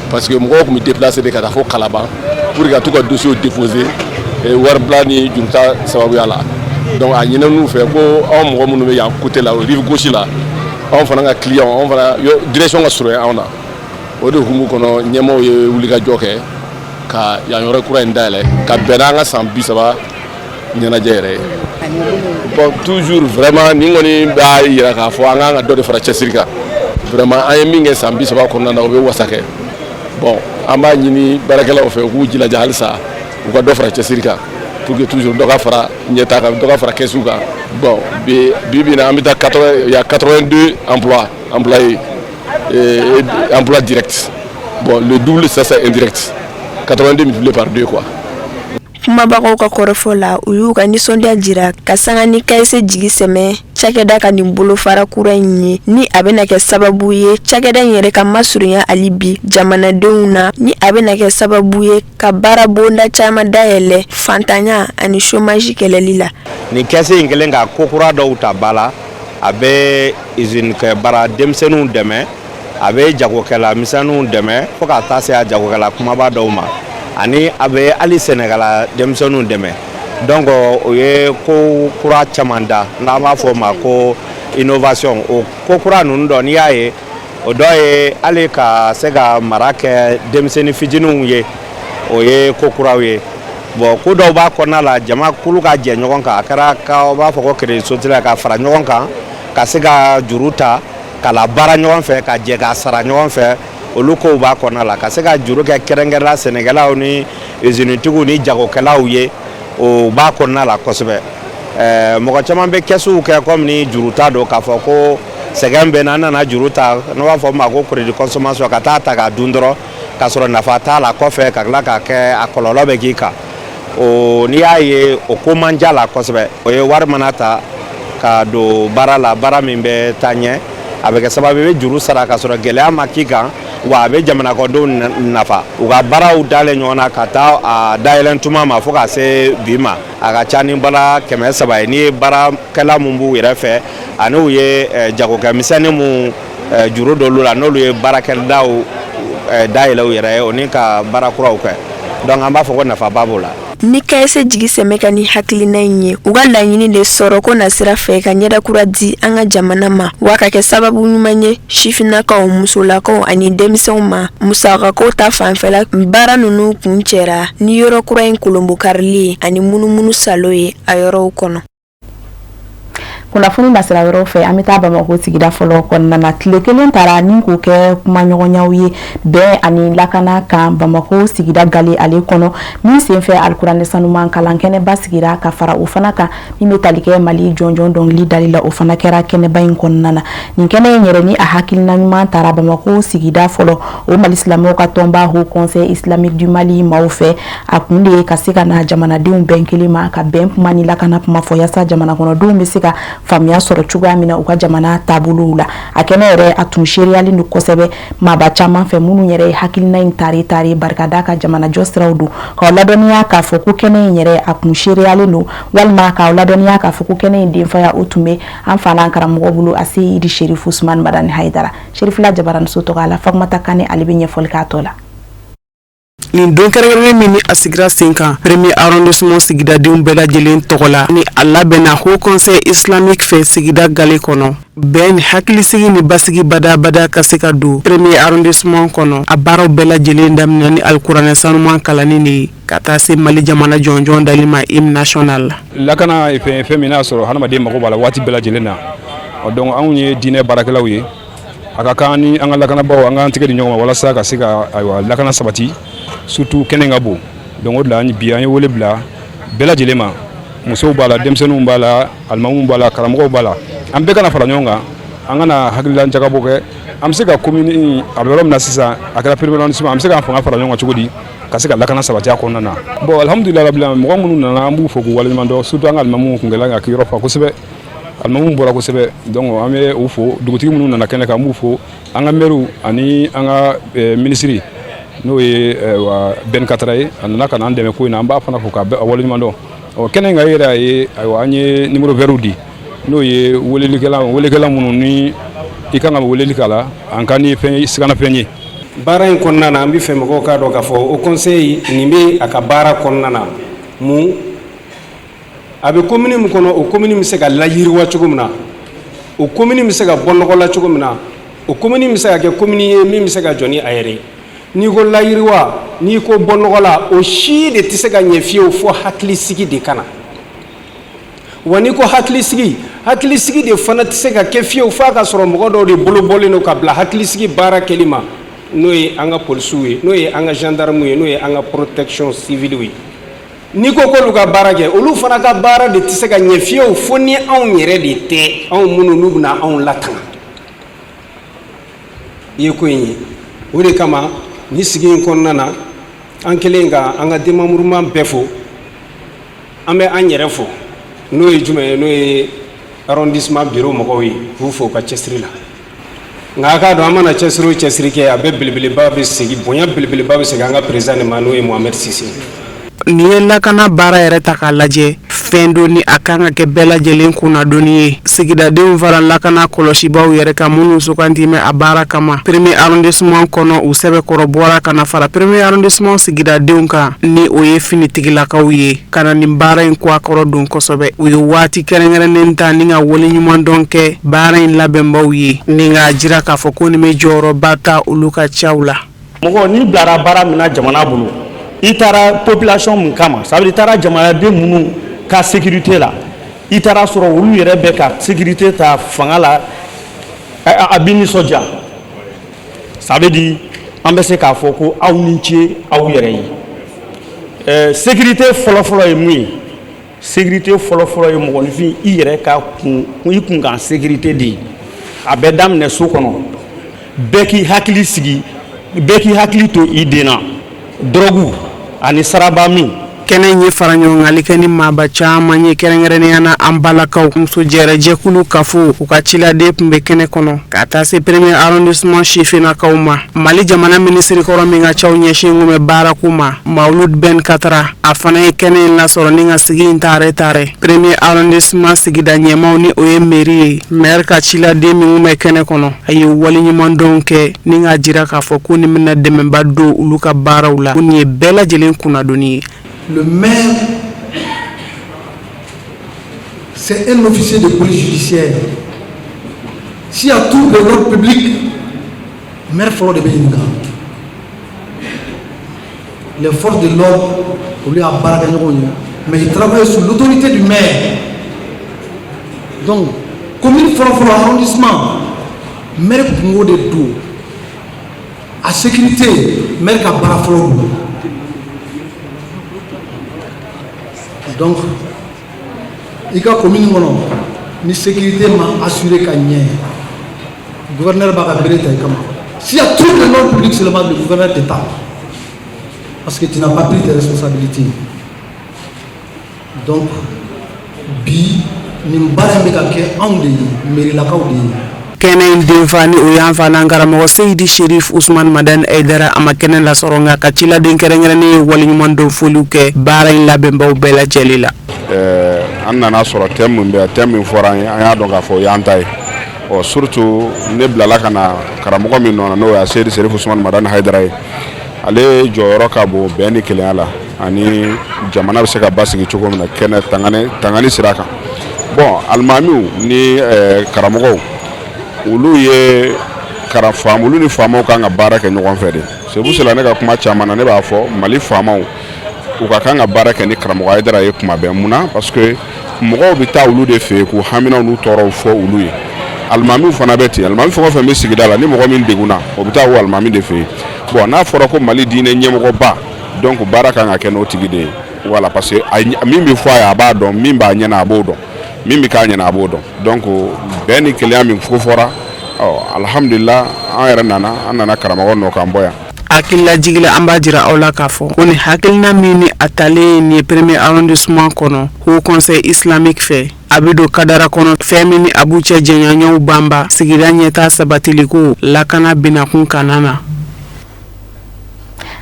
parce que mɔgɔw tun bɛ déplacer de ka taa fo Kalaban pour que ka t'u ka dossier déposer waribila ni juruta sababuya la. Donc a ɲinɛn'u fɛ ko anw mɔgɔ minnu bɛ yan côté la, rive gauche la, anw fana ka client, anw fana direction ka surun anw na. O de hukumu kɔnɔ, ɲɛmaaw ye wulikajɔ kɛ ka yan yɔrɔ kura in dayɛlɛ ka bɛn n'an ka san 30 ɲɛnajɛ yɛrɛ ye. Bon, toujours vraiment, nin kɔni b'a yira k'a fɔ an kan ka dɔ de fara cɛsiri kan. Vraiment, an ye min kɛ san 30 kɔnɔna na, o bɛ wasa kɛ. Bon, an b'a ɲini baarakɛlaw fɛ u k'u jilaja halisa u ka dɔ fara cɛsiri kan pour que toujours dɔ ka fara ɲɛta kan, dɔ ka fara kɛsiw kan. Bon, bi bi in na, an bɛ taa 80, il y a 82 emplois, employés. emplois directs. Bon, le double, ça c'est indirect. 82 multiplié par 2, quoi. Kumabagaw ka kɔrɔfɔ la, u y'u ka nisɔndiya jira ka sanga ni Caisse Jigi Sɛmɛ cakɛda ka nin bolofara kura in ye, ni a bɛna kɛ sababu ye cakɛda in yɛrɛ ka masurunya hali bi jamanadenw na, ni a bɛna kɛ sababu ye ka baara bonda caman dayɛlɛ fantanya ani chômage kɛlɛli la. Nin caisse in kɛlen ka ko kura dɔw ta ba la, a bɛ usine kɛ baara denmisɛnninw dɛmɛ, a bɛ jagokɛla misɛnninw dɛmɛ, fo ka taa se a jagokɛla kumaba dɔw ma, ani a bɛ hali sɛnɛkɛla denmisɛnninw dɛmɛ. Donc o ye ko kura caman da, n'an b'a fɔ o ma ko innovation. O ko kura ninnu dɔ, n'i y'a ye, o dɔ ye hali ka se ka mara kɛ denmisɛnnin fitininw ye, o ye ko kuraw ye. Bon, ko dɔw b'a kɔnɔna la, jama kulu ka jɛ ɲɔgɔn kan, a kɛra ka b'a fɔ ko crédit social, ka fara ɲɔgɔn kan ka se ka juru ta ka la baara ɲɔgɔn fɛ, ka jɛ ka sara ɲɔgɔn fɛ, olu kow b'a kɔnɔna la. Ka se ka juru kɛ kɛrɛnkɛrɛnla sɛnɛkɛlaw ni usinitigiw ni jagokɛlaw ye, o b'a kɔnɔna la kosɛbɛ. Mɔgɔ caman bɛ kɛsiw kɛ komi ni juru ta don, k'a fɔ ko sɛgɛn bɛ na, an nana juru ta, n'o b'a fɔ ma ko crédit consommation, ka taa ta k'a dun dɔrɔn k'a sɔrɔ nafa t'a la kɔfɛ, ka tila k'a kɛ a kɔlɔlɔ bɛ k'i kan. O n'i y'a ye, o ko man ja la kosɛbɛ. O ye wari mana ta ka don baara la, baara min bɛ taa ɲɛ, a bɛ kɛ sababu i bɛ juru sara ka sɔrɔ gɛlɛya ma k'i kan, wa a bɛ jamanakɔdenw nafa. U ka baaraw dalen ɲɔgɔn na ka taa a dayɛlɛn tuma ma fo ka se bi ma, a ka ca ni baara 300 ye. N'i ye baarakɛla mun b'u yɛrɛ fɛ, ani u ye jagokɛmisɛnnin mun juru d'olu la, n'olu ye baarakɛdaw dayɛlɛ u yɛrɛ ye, o ni ka baara kuraw kɛ, donc an b'a fɔ ko nafaba b'o la. Ni Caisse Jigi Sɛmɛ ka ni hakilina in ye, u ka laɲini de sɔrɔ ko nasira fɛ ka ɲɛda kura di an ka jamana ma, wa ka kɛ sababu ɲuman ye sifinnakaw, musolakaw ani denmisɛnw ma musakako ta fanfɛla. Baara ninnu kun cɛra ni yɔrɔ kura in kolonbokarili ye ani munumunu salo ye a yɔrɔw kɔnɔ. Kunnafoni nasira wɛrɛw fɛ, an bɛ taa Bamakɔ sigida fɔlɔ kɔnɔna na. Tile kelen taara ni k'o kɛ kumaɲɔgɔnyaw ye bɛn ani lakana kan Bamakɔ sigida gale ale kɔnɔ, min senfɛ alikuranɛ sanuman kalan kɛnɛba sigira ka fara o fana kan, min bɛ tali kɛ Mali jɔnjɔn dɔnkili dali la, o fana kɛra kɛnɛba in kɔnɔna na. Nin kɛnɛ in yɛrɛ, ni a hakilina ɲuman taara Bamakɔ sigida fɔlɔ, o Mali silamɛw ka tɔnba Haut Conseil Islamique du Mali maaw fɛ, a kun de ye ka se ka na jamanadenw bɛn kelen ma, ka bɛn kuma ni lakana kuma fɔ, yaasa jamana kɔnɔdenw bɛ se ka faamuya sɔrɔ cogoya min na u ka jamana taabolow la. A kɛnɛ yɛrɛ, a tun seereyalen don kosɛbɛ maaba caman fɛ, minnu yɛrɛ ye hakilina in tare tare barikada ka jamanajɔ siraw don, k'aw ladɔnniya k'a fɔ ko kɛnɛ in yɛrɛ, a kun seereyalen don, walima k'aw ladɔnniya k'a fɔ ko kɛnɛ in denfaya, o tun bɛ an fa n'an karamɔgɔ bolo, Aseyidi Serifu Usumani Madani Hayidara. Serifila Jabaraniso tɔgɔ la, Fatumata Kane, ale bɛ ɲɛfɔli k'a tɔ la. Nin don kɛrɛnkɛrɛnnen min ni a sigira sen kan premier arrondissement sigidadenw bɛɛ lajɛlen tɔgɔ la, ni a labɛnna Haut Conseil Islamique fɛ sigida gale kɔnɔ, bɛn, hakilisigi ni basigi badabada ka se ka don premier arrondissement kɔnɔ, a baaraw bɛɛ lajɛlen daminɛ ni alikuranɛ sanuman kalanni de ye, ka taa se Mali jamana jɔnjɔn dali ma, hymne national. Lakana ye fɛn fɛn min n'a sɔrɔ hadamaden mago b'a la waati bɛɛ lajɛlen na. Donc anw ye diinɛ baarakɛlaw ye, a ka kan ni an ka lakanabaaw, an k'an tɛgɛ di ɲɔgɔn ma walasa ka se ka, ayiwa, lakana sabati, surtout kɛnɛ ka bon. Donc o de la bi an ye wele bila bɛɛ lajɛlen ma, musow b'a la, denmisɛnninw b'a la, alimamuw b'a la, karamɔgɔw b'a la, an bɛɛ kana fara ɲɔgɔn kan, an kana hakilila jagabɔ kɛ. An bɛ se ka commune a bɛ yɔrɔ min na sisan, a kɛra premier arrondissement, an bɛ se k'an fanga fara ɲɔgɔn kan cogo di ka se ka lakana sabati a kɔnɔna na? Bon, alhamdulilayi rabbil alamin, mɔgɔ minnu nana, an b'u fo k'u waleɲuman dɔn, surtout an ka alimamuw kun kɛla ka yɔrɔ fa kosɛbɛ, alimamuw bɔra kosɛbɛ, donc an bɛ u fo. Dugutigi minnu nana kɛnɛ kan, an b'u fo, an ka maires ani an ka minisiri, n'o ye Ben Katara ye, a nana ka na an dɛmɛ ko in na, an b'a fana fo k'a waleɲuman dɔn. Ɔ, kɛnɛ in kan, e yɛrɛ y'a ye, ayiwa, an ye numéro vert di, n'o ye welelikɛla welekɛla minnu ni i kan ka weleli k'a la an ka ni fɛn sigana fɛn ye. Baara in kɔnɔna na, an bɛ fɛ mɔgɔw k'a dɔn k'a fɔ Haut Conseil nin bɛ a ka baara kɔnɔna na mun a bɛ commune min kɔnɔ, o commune bɛ se ka layiriwa cogo min na, o commune bɛ se ka bɔ nɔgɔ la cogo min na, o commune bɛ se ka kɛ commune ye min bɛ se ka jɔ ni a yɛrɛ ye. N'i ko layiriwa, n'i ko bɔ nɔgɔ la, o si de tɛ se ka ɲɛ fiyewu fo hakilisigi de ka na. Wa n'i ko hakilisigi, hakilisigi de fana tɛ se ka kɛ fiyewu f'a ka sɔrɔ mɔgɔ dɔw de bolo bɔlen don ka bila hakilisigi baara kɛli ma, n'o ye an ka polisiw ye, n'o ye an ka gendarmew ye, n'o ye an ka protection civile ye. N'i ko k'olu ka baara kɛ, olu fana ka baara de tɛ se ka ɲɛ fiyewu fo ni anw yɛrɛ de tɛ, anw minnu n'u bɛna anw latanga. ye ko in ye. O de kama ni sigi in kɔnɔna na, an kɛlen ka an ka démembrement bɛɛ fo, an bɛ an yɛrɛ fo, n'o ye jumɛn ye? N'o ye arrondissement bureau mɔgɔw ye, k'u fo u ka cɛsiri la. Nka a k'a dɔn, an mana cɛsiri o cɛsiri kɛ, a bɛɛ belebeleba bɛ segin, bonya belebeleba bɛ segin an ka président de ma, n'o ye Mohamed Sise. N'i ye lakana baara yɛrɛ ta k'a lajɛ, fɛn don ni a kan ka kɛ bɛɛ lajɛlen kunnadoni ye, sigidadenw fara lakana kɔlɔsibaw yɛrɛ kan, minnu sugandi bɛ a baara kama premier arrondissement kɔnɔ. U sɛbɛkɔrɔ bɔra ka na fara premier arrondissement sigidadenw kan, ni o ye finitigilakaw ye, ka na nin baara in kɔkɔrɔ don kosɛbɛ. U ye waati kɛrɛnkɛrɛnnen ta ni ka waleɲumandɔn kɛ baara in labɛnbaw ye, ni k'a jira k'a fɔ ko nin bɛ jɔyɔrɔba ta olu ka caw la. Mɔgɔ n'i bilara baara min na jamana bolo, i taara population min kama, ça veut dire i taara jamanaden minnu ka sécurité la, i taara sɔrɔ olu yɛrɛ bɛ ka sécurité ta fanga la, a b'i nisɔndiya. Ça veut dire an bɛ se k'a fɔ ko aw ni ce aw yɛrɛ ye. Sécurité fɔlɔfɔlɔ ye mun ye? Sécurité fɔlɔfɔlɔ ye mɔgɔninfin i yɛrɛ ka kun, i kunkan sécurité de ye. A bɛ daminɛ so kɔnɔ. Bɛɛ k'i hakili sigi, bɛɛ k'i hakili to i den na, dɔrɔgu ani saraba min. Kɛnɛ in ye fara ɲɔgɔngali kɛ ni maaba caman ye, kɛrɛnkɛrɛnnenya na an balakaw muso jɛrɛjɛkulu kafo, u ka ciladen tun bɛ kɛnɛ kɔnɔ, ka taa se premier arrondissement sifinnakaw ma. Mali jamana minisirikɔrɔ min ka caw ɲɛsin kun bɛ baarako ma, Mawulud Ben Katara, a fana ye kɛnɛ in lasɔrɔ ni ka sigi in taare taare. Premier arrondissement sigida ɲɛmaw, ni o ye mairie ye, maire ka ciladen min bɛ kɛnɛ kɔnɔ, a ye waleɲumandɔn kɛ ni k'a jira k'a fɔ ko nin bɛna dɛmɛba don olu ka baaraw la, ko nin ye bɛɛ lajɛlen kunnadoni ye. Le maire, c'est un officier de police judiciaire. S'il y a trouble de l'ordre public, maire fɔlɔ de bɛ ɲininka. Les forces de l'ordre, olu y'a baarakɛɲɔgɔnw ye, mais ils travaillent sous l'autorité du maire. Donc commune fɔlɔ-fɔlɔ, arrondissement, maire kungo de don. A sécurité, maire ka baara fɔlɔ don. Donc i ka commune kɔnɔ, ni sécurité ma assuré ka ɲɛ, gouverneur b'a ka bere ta i kama. S'il y a trouble de l'ordre public seulement, le gouverneur te tape parce que tu n'as pas pris tes responsabilités. Donc bi, nin baara in bɛ ka kɛ anw de ye, mairilakaw de ye. Kɛnɛ in denfa, ni o y'an fa n'an karamɔgɔ Seyidi Sherif Usman Madani Hayidara, a ma kɛnɛ lasɔrɔ, nka ka ciladen kɛrɛnkɛrɛnnen ye waleɲumandɔn foliw kɛ baara in labɛnbaw bɛɛ lajɛlen la. An nana sɔrɔ thème min bɛ, thème min fɔra an ye, an y'a dɔn k'a fɔ o y'an ta ye. Ɔ surtout ne bilala ka na karamɔgɔ min nɔ na, n'o ye Seyidi Sherif Usman Madani Hayidara ye, ale jɔyɔrɔ ka bon bɛn ni kelenya la ani jamana bɛ se ka basigi cogo min na kɛnɛ tangani tangani sira kan. Bon, alimamiw ni karamɔgɔw, olu ye faam, olu ni faamaw kan ka baara kɛ ɲɔgɔn fɛ de. C'est pour cela ne ka kuma caman na, ne b'a fɔ Mali faamaw, u ka kan ka baara kɛ ni karamɔgɔ Hayidara ye kuma bɛɛ. Mun na? Parce que mɔgɔw bɛ taa olu de fɛ yen k'u haminaw n'u tɔɔrɔw fɔ olu ye. Alimamiw fana bɛ ten. Alimami fɛn o fɛn bɛ sigida la, ni mɔgɔ min degunna, o bɛ taa o alimami de fɛ yen. Bon, n'a fɔra ko Mali diinɛ ɲɛmɔgɔba, donc baara kan ka kɛ n'o tigi de ye. Voilà, parce que min bɛ fɔ a ye, a b'a dɔn. Min b'a ɲɛna, a b'o dɔn. Min bɛ k'a ɲɛna, a b'o dɔn. Donc bɛn ni kelenya min ko fɔra, ɔ alhamdulila, an yɛrɛ nana, an nana karamɔgɔ nɔ k'an bɔ yan. Hakililajigi la, an b'a jira aw la k'a fɔ ko nin hakilina min ni a talen nin ye premier arrondissement kɔnɔ Haut Conseil islamique fɛ, a bɛ don kadara kɔnɔ, fɛn min ni a b'u cɛ jɛɲɔgɔnw banba sigida ɲɛtaa sabatiliko lakana binakun kana na.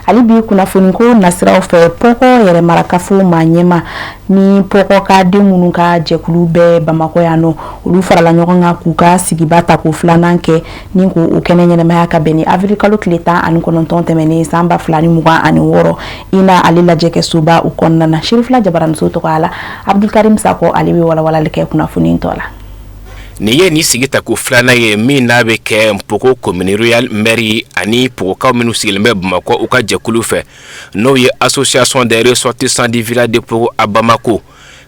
Hali bi kunnafoniko nasiraw fɛ, Pɔkɔ yɛrɛmarakafo maa ɲɛma ni Pɔkɔ ka den minnu ka jɛkulu bɛ Bamakɔ yan nɔ, olu farala ɲɔgɔn kan k'u ka sigiba ta ko filanan kɛ ni k'o kɛnɛ ɲɛnamaya ka bɛn ni avril kalo tile 19 tɛmɛnen san 2026 INA ale lajɛkɛsoba o kɔnɔna na. Sirifila Jabaraniso tɔgɔ la, Abdulkarim Sakɔ, ale bɛ walawalali kɛ kunnafoni tɔ la. Nin ye nin sigi tako filanan ye min n'a bɛ kɛ Npogo commune rurale maire ani Pogokaw minnu sigilen bɛ Bamakɔ, u ka jɛkulu fɛ, n'o ye association des ressortissants du village de Pogo à Bamako,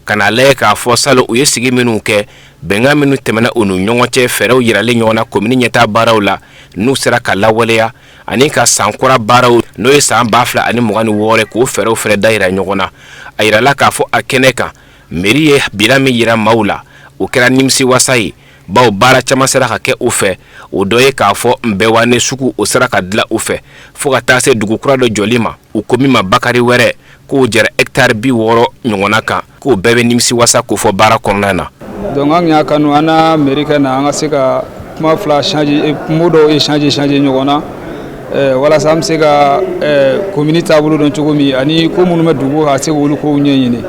ka n'a lajɛ k'a fɔ salon u ye sigi minnu kɛ, bɛnkan minnu tɛmɛna u ni ɲɔgɔn cɛ, fɛɛrɛw yiralen ɲɔgɔn na komini ɲɛtaa baaraw la n'u sera ka lawaleya, ani ka san kura baaraw, n'o ye san 2026, k'o fɛɛrɛw fɛnɛ da yira ɲɔgɔn na. A yirala k'a fɔ a kɛnɛ kan, mairie ye bilan min yira maaw la, o kɛra nimisiwasa ye. Bawo baara caman sera ka kɛ u fɛ, o dɔ ye k'a fɔ Nbɛwane sugu, o sera ka dilan u fɛ, fo ka taa se dugu kura dɔ jɔli ma, u ko min ma Bakari Wɛrɛ, k'o jɛra hectare 60 ɲɔgɔnna kan, k'o bɛɛ bɛ nimisiwasa kofɔ baara kɔnɔna na. Donc an y'a kanu an na mairie ka na, an ka se ka kuma fila changer, mot dɔw échanger changer ɲɔgɔn na, walasa an bɛ se ka commune taabolo dɔn cogo min, ani ko minnu bɛ dugu, ka se k'olu kow ɲɛɲini.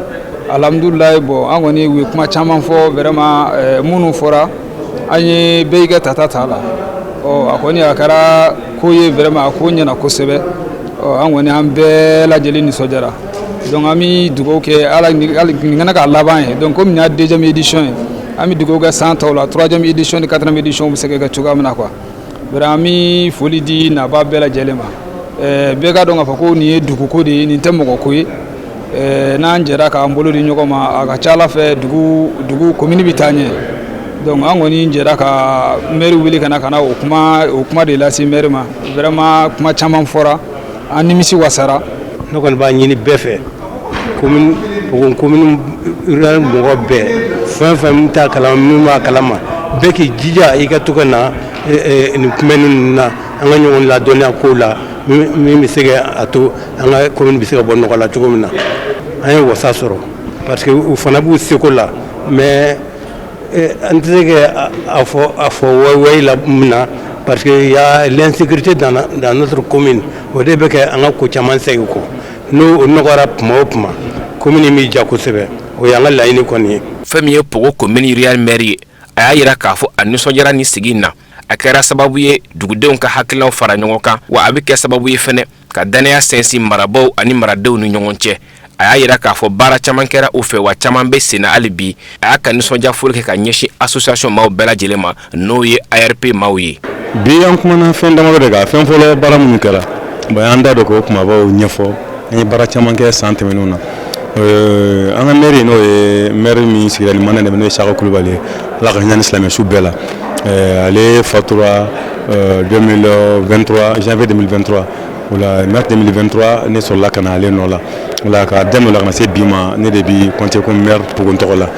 Alhamdulilayi, bon, an kɔni u ye kuma caman fɔ vraiment. Minnu fɔra, an ye bɛɛ y'i ka tata t'a la. Ɔ, a kɔni a kɛra ko ye vraiment, a ko ɲɛna kosɛbɛ. Ɔ, an kɔni an bɛɛ lajɛlen nisɔndiyara. Donc an bɛ dugawu kɛ Ala nin kana k'a laban ye. Donc komi nin y'a deuxième édition ye, an bɛ dugawu kɛ san tɔw la, troisième édition ni quatrième édition bɛ se ka kɛ cogoya min na quoi. Vraiment, an bɛ foli di nabaa bɛɛ lajɛlen ma. Bɛɛ ka dɔn k'a fɔ ko nin ye duguko de ye, nin tɛ mɔgɔ ko ye. N'an jɛra k'an bolo di ɲɔgɔn ma, a ka ca Ala fɛ, dugu commune bɛ taa ɲɛ. Donc an kɔni jɛra ka maire wele ka na o kuma de lase maire ma. Vraiment, kuma caman fɔra, an nimisi wasara. Ne kɔni b'a ɲini bɛɛ fɛ, commune Pogo commune rurale mɔgɔ bɛɛ, fɛn fɛn min t'a kalama, min b'a kalama, bɛɛ k'i jija i ka to ka na nin kunbɛnni ninnu na, an ka ɲɔgɔn ladɔnniya kow la min bɛ se ka a to an ka commune bɛ se ka bɔ nɔgɔ la cogo min na. An ye wasa sɔrɔ parce que u fana b'u seko la, mais an tɛ se ka a fɔ wayi la mun na, parce que y a l'insécurité dans notre commune. O de bɛ kɛ an ka ko caman segin kɔ. N'o nɔgɔyara tuma o tuma, commune bɛ ja kosɛbɛ. O y'an ka laɲini kɔni ye. Fɛn min ye Pogo commune rurale maire ye, a y'a jira k'a fɔ a nisɔndiyara ni sigi in na. A kɛra sababu ye dugudenw ka hakilinaw fara ɲɔgɔn kan, wa a bɛ kɛ sababu ye fɛnɛ ka dannaya sinsin marabaw ani maradenw ni ɲɔgɔn cɛ. A y'a jira k'a fɔ baara caman kɛra u fɛ, wa caman bɛ senna hali bi. A y'a ka nisɔndiya foli kɛ ka ɲɛsin association maaw bɛɛ lajɛlen ma, n'o ye ARP maaw ye. Bi an kumana fɛn damadɔ de kan. Fɛn fɔlɔ, baara minnu kɛra bon, an da don k'o kumabaw ɲɛfɔ. An ye baara caman kɛ san tɛmɛnenw na. An ka maire, n'o ye maire min sigira ni mana n'o ye Saka Kulubali ye, Ala ka hinɛ ni silamɛ su bɛɛ la, ale fatura 2023, janvier 2023. O la, mars 2023, ne sɔrɔla ka na ale nɔ la. O la, k'a daminɛ o la ka na se bi ma, ne de bi compter comme maire Pogo tɔgɔ la.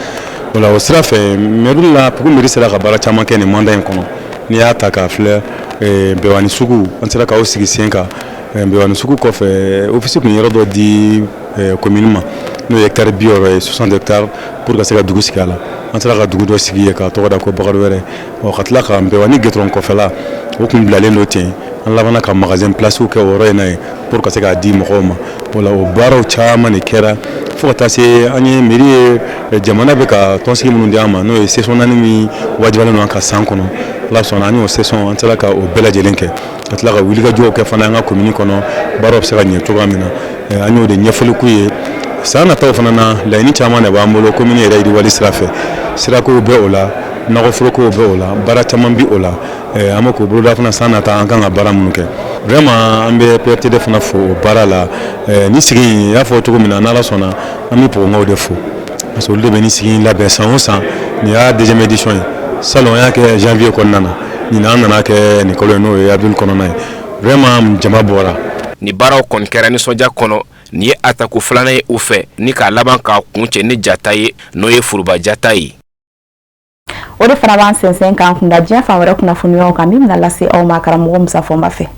O la, o sira fɛ, maire la, Pogo mairie sera ka baara caman kɛ nin mandat in kɔnɔ. N'i y'a ta k'a filɛ, Bɛwani sugu, an sera k'aw sigi sen kan. Bɛwani sugu kɔfɛ, office tun ye yɔrɔ dɔ di commune ma, n'o ye hectare 60 ye, 60 hectares, pour ka se ka dugu sigi a la. An sera ka dugu dɔ sigi yen k'a tɔgɔ da ko Bakari Wɛrɛ. Ɔ, ka tila ka Bɛwani goudron kɔfɛla, o tun bilalen don ten, an labanna ka magasin place kɛ o yɔrɔ in na yen pour ka se k'a di mɔgɔw ma. O la, o baaraw caman de kɛra, fo ka taa se an ye mairie ye, jamana bɛ ka tɔnsigi minnu di an ma, n'o ye session 4 min wajibiyalen don an ka san kɔnɔ. Ala sɔnna, an y'o session, an sera ka o bɛɛ lajɛlen kɛ, ka tila ka wulikajɔw kɛ fana an ka commune kɔnɔ, baaraw bɛ se ka ɲɛ cogoya min na. An y'o de ɲɛfɔli k'u ye. San nataw fana na, laɲini caman de b'an bolo commune yɛrɛ yiriwali sira fɛ. Sirakow bɛ o la, nakɔforokow bɛ o la, baara caman bɛ o la. An bɛ k'o boloda fana san nata, an kan ka baara minnu kɛ. Vraiment, an bɛ PRTD fana fo o baara la. Ni sigi in, i y'a fɔ cogo min na, n'Ala sɔnna, an bɛ Pogonkaw de fo, parce que olu de bɛ ni sigi in labɛn san o san. Nin y'a deuxième édition ye. Salon, an y'a kɛ janvier kɔnɔna na, ɲinan an nana kɛ nin kalo ye, n'o ye avril kɔnɔna ye. Vraiment, jama bɔra. Nin baaraw kɔni kɛra nisɔndiya kɔnɔ. Nin ye a tako filanan ye u fɛ, ni k'a laban k'a kun cɛ ni jata ye, n'o ye foroba jata ye. O de fana b'an sɛnsɛn k'an kunda diɲɛ fan wɛrɛ kunnafoniyaw kan, min bɛna lase aw ma karamɔgɔ Musa Fɔnba fɛ.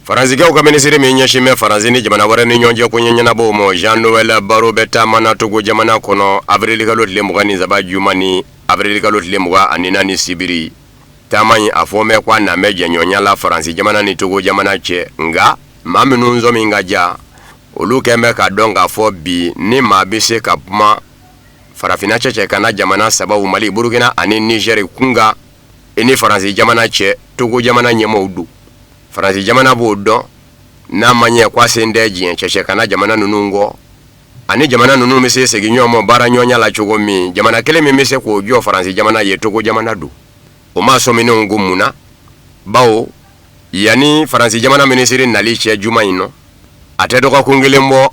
Faransikɛw ka minisiri min ɲɛsin bɛ Faransi ni jamana wɛrɛ ni ɲɔgɔn cɛ ko ɲɛnabɔw ma, Jean Noël Barrot, bɛ taama na Togo jamana kɔnɔ avril kalo tile 23 juma ni avril kalo tile 24 sibiri. Taama in, a fɔ mɛn ko a na bɛ jɛɲɔgɔnya la Faransi jamana ni Togo jamana cɛ. Nka maa minnu sɔmi ka ja, olu kɛn bɛ ka dɔn k'a fɔ bi ni maa bɛ se ka kuma farafinna cɛcɛ ka na jamana sabaw, Mali, Burukina ani Nizɛri kunkan, i ni Faransi jamana cɛ, Togo jamana ɲɛmɔgɔw don. Faransi jamana b'o dɔn n'a ma ɲɛ k'a sen tɛ diɲɛ cɛcɛ ka na jamana ninnu kɔ, ani jamana ninnu bɛ se segin ɲɔgɔn ma baara ɲɔgɔnya la cogo min. Jamana kelen min bɛ se k'o jɔ Faransi jamana ye, Togo jamana don. O maa sɔminenw ko mun na? Bawo yanni Faransi jamana minisiri nali cɛ juma in nɔ, a tɛ dɔgɔkun kelen bɔ,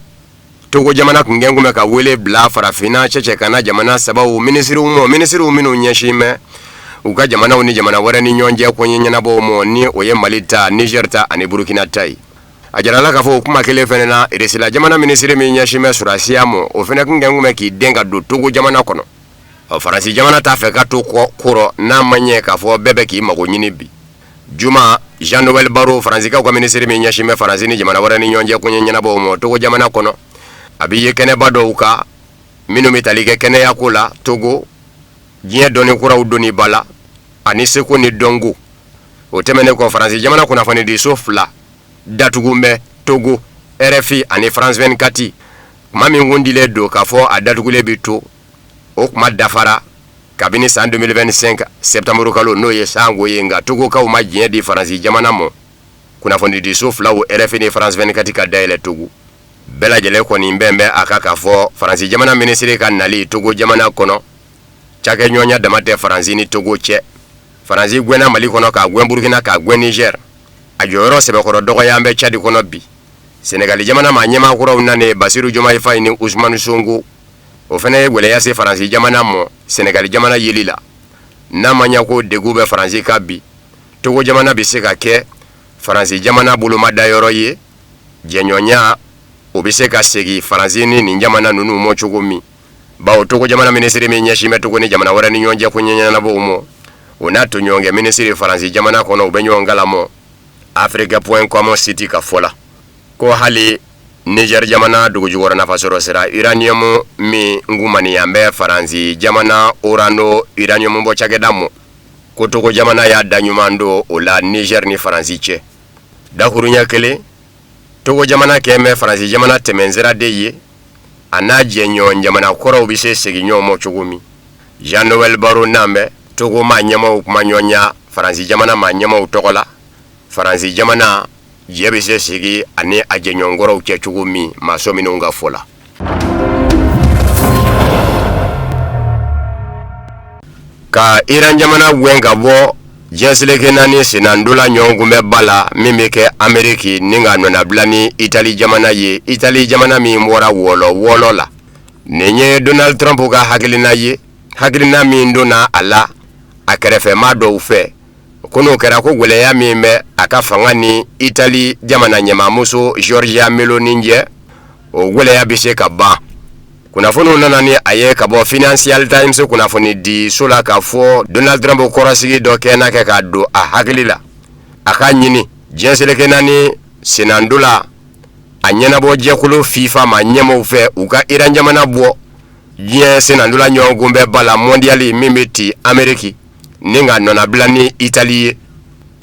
Togo jamana kun kɛn kun bɛ ka wele bila farafinna cɛcɛ ka na jamana sabaw minisiriw ma, minisiriw minnu ɲɛsin bɛ u ka jamanaw ni jamana wɛrɛ ni ɲɔgɔn cɛ ko ɲɛnabɔw ma, ni o ye Mali ta, Niger ta ani Burukina ta ye. A jirala k'a fɔ o kuma kelen fana na, Irisila jamana minisiri min ɲɛsin bɛ sɔrɔdasiya ma, o fana tun kɛn bɛ k'i den ka don Togo jamana kɔnɔ. Ɔ, Faransi jamana t'a fɛ ka to kɔ kɔrɔ n'a ma ɲɛ k'a fɔ bɛɛ bɛ k'i mago ɲini bi. Juma, Jean Noël Barrot, Faransikaw ka minisiri min ɲɛsin bɛ Faransi ni jamana wɛrɛ ni ɲɔgɔn cɛ koɲɛ ɲɛnabɔw ma Togo jamana kɔnɔ, a bɛ ye kɛnɛba dɔw kan minnu bɛ tali kɛ kɛnɛyako la Togo, diɲɛ dɔnni kuraw donni ba la ani seko ni dɔnko. O tɛmɛnen kɔ, Faransi jamana kunnafonidiso fila datugu bɛ Togo, RFI ani France 24. Kuma min kun dilen don k'a fɔ a datugulen bɛ to, o kuma dafara kabini san 2025 septembre kalo, n'o ye sango ye. Nka Togokaw ma diɲɛ di Faransi jamana ma kunnafonidiso filaw RFI ni France 24 ka dayɛlɛ Togo. Bɛɛ lajɛlen kɔni bɛn bɛ a kan k'a fɔ Faransi jamana minisiri ka nali Togo jamana kɔnɔ, cakɛɲɔgɔnya dama tɛ Faransi ni Togo cɛ. Faransi gɛnna Mali kɔnɔ, k'a gɛn Burukina, k'a gɛn Niger. A jɔyɔrɔ sɛbɛkɔrɔ dɔgɔya bɛ Cadi kɔnɔ bi. Senegali jamana maa ɲɛmaa kuraw nanen Basiru Jomayi Fayi ni Usumani Sonko, o fana ye gɛlɛya se Faransi jamana ma Senegali jamana yeli la. N'a ma ɲɛ ko degun bɛ Faransi kan bi, Togo jamana bɛ se ka kɛ Faransi jamana bolomadayɔrɔ ye. Jɛɲɔgɔnya o bɛ se ka segin Faransi ni nin jamana ninnu ma cogo min, bawo Togo jamana minisiri min ɲɛsin bɛ Togo ni jamana wɛrɛ ni ɲɔgɔn cɛ koɲɛ ɲɛnabɔw ma, o n'a tɔɲɔgɔnkɛ minisiri Faransi jamana kɔnɔ, u bɛ ɲɔgɔn kalama. Afrique point com site ka fɔ la ko hali Niger jamana dugujukɔrɔ nafasɔrɔ sira uranium min kumaniya bɛ Faransi jamana Orano uranium bɔ cakɛda ma, ko Togo jamana y'a da ɲuman don o la Niger ni Faransi cɛ. Dakuruɲɛ kelen, Togo jamana kɛn bɛ Faransi jamana tɛmɛnsira de ye, a n'a jɛɲɔgɔn jamana kɔrɔw bɛ se segin ɲɔgɔn ma cogo min. Jean Noël Barrot nan bɛ Togo maa ɲɛmaaw kumaɲɔgɔnya Faransi jamana maa ɲɛmaaw tɔgɔ la, Faransi jamana jɛ bɛ se sigi ani a jɛɲɔgɔn kɔrɔw cɛ cogo min, maa sɔminenw ka fɔ la. Ka Iran jamana gɛn ka bɔ diɲɛ seleke naani sennantola ɲɔgɔnkunbɛnba la min bɛ kɛ Ameriki ni ka nɔnabila ni Itali jamana ye, Itali jamana min bɔra wɔlɔ wɔlɔ la. Nin ye Donald Trump ka hakilina ye, hakilina min donna a la a kɛrɛfɛmaa dɔw fɛ, ko n'o kɛra ko gɛlɛya min bɛ a ka fanga ni Itali jamana ɲɛmaamuso Giorgia Meloni cɛ, o gɛlɛya bɛ se ka ban. Kunnafoniw nana ni a ye ka bɔ Financial Times kunnafoni di so la k'a fɔ Donald Trump kɔrɔsigi dɔ kɛ n'a kɛ k'a don a hakili la, a k'a ɲini diɲɛ seleke naani sennantola a ɲɛnabɔ jɛkulu FIFA maa ɲɛmaaw fɛ, u ka Iran jamana bɔ diɲɛ sennantola ɲɔgɔnkunbɛnba la mondial min bɛ ti Ameriki ni ka nɔnabila ni Itali ye,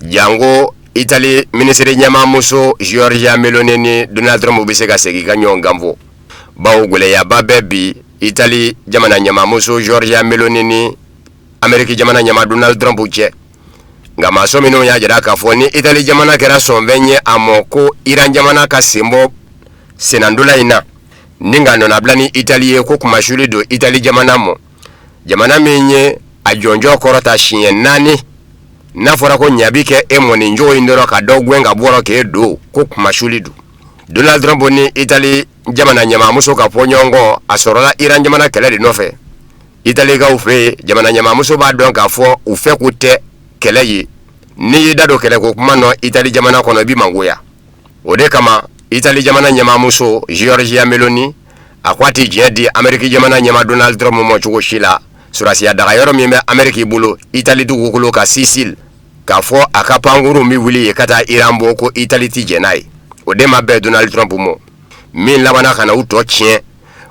janko Itali minisiri ɲɛmaamuso Giorgia Meloni ni Donald Trump bɛ se ka segin ka ɲɔgɔn kan fɔ, bawo gɛlɛyaba bɛ bi Itali jamana ɲɛmaamuso Giorgia Meloni ni Ameriki jamana ɲɛmaa Donald Trump cɛ. Nka maa sɔminenw y'a jira k'a fɔ ni Itali jamana kɛra sɔnfɛn ye a ma ko Iran jamana ka sen bɔ sennantola in na ni ka nɔnabila ni Itali ye, ko kunmasuli don Itali jamana ma, jamana min ye a jɔnjɔn kɔrɔta siɲɛ naani. N'a fɔra ko ɲa bi kɛ e mɔ nin cogo in dɔrɔn ka dɔ gɛn ka bɔ k'e don, ko kunmasuli don. Donald Trump ni Itali jamana ɲɛmaamuso ka fɔ ɲɔgɔn kɔ, a sɔrɔla Iran jamana kɛlɛ de nɔfɛ. Italikaw fɛ yen, jamana ɲɛmaamuso b'a dɔn k'a fɔ u fɛ ko tɛ kɛlɛ ye. N'i y'i da don kɛlɛko kuma nɔ Itali jamana kɔnɔ, i bɛ mangoya. O de kama Itali jamana ɲɛmaamuso Giorgia Meloni a ko a tɛ diɲɛ di Ameriki jamana ɲɛmaa Donald Trump ma cogo si la. Sɔrɔdasiya daga yɔrɔ min bɛ Ameriki bolo Itali dugukolo kan Sicile, k'a fɔ a ka pankurun bɛ wuli yen ka taa Iran bɔ, ko Itali tɛ jɛn n'a ye. O de ma bɛn Donald Trump ma. Min labanna ka na u tɔ tiɲɛ,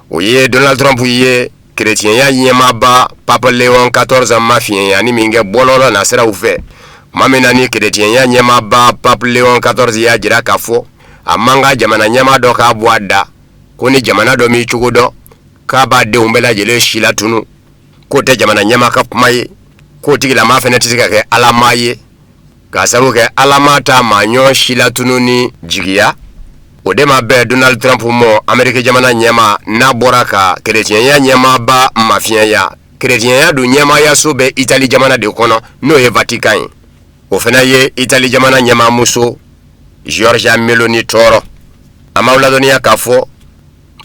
o ye Donald Trump ye kerecɛnya ɲɛmaaba Pape Léon 14 mafiɲɛyani min kɛ bɔlɔlɔ nasiraw fɛ. Tuma min na ni kerecɛnya ɲɛmaaba Pape Léon 14 y'a jira k'a fɔ a man kan jamana ɲɛmaa dɔ k'a bɔ a da ko ni jamana dɔ m'i cogo dɔn k'a b'a denw bɛɛ lajɛlen si latunu, k'o tɛ jamana ɲɛmaa ka kuma ye, k'o tigilamaa fana tɛ se ka kɛ alamaa ye, k'a sabu kɛ alamaa t'a maa ɲɔgɔn si latununi jigiya. O de ma bɛn Donald Trump ma, Ameriki jamana ɲɛmaa, n'a bɔra ka kerecɛnya ɲɛmaaba mafiɲɛya. Kerecɛnya dun ɲɛmaayaso bɛ Itali jamana de kɔnɔ, n'o ye Vatican ye. O fana ye Itali jamana ɲɛmaamuso Giorgia Meloni tɔɔrɔ. An b'aw ladɔnniya k'a fɔ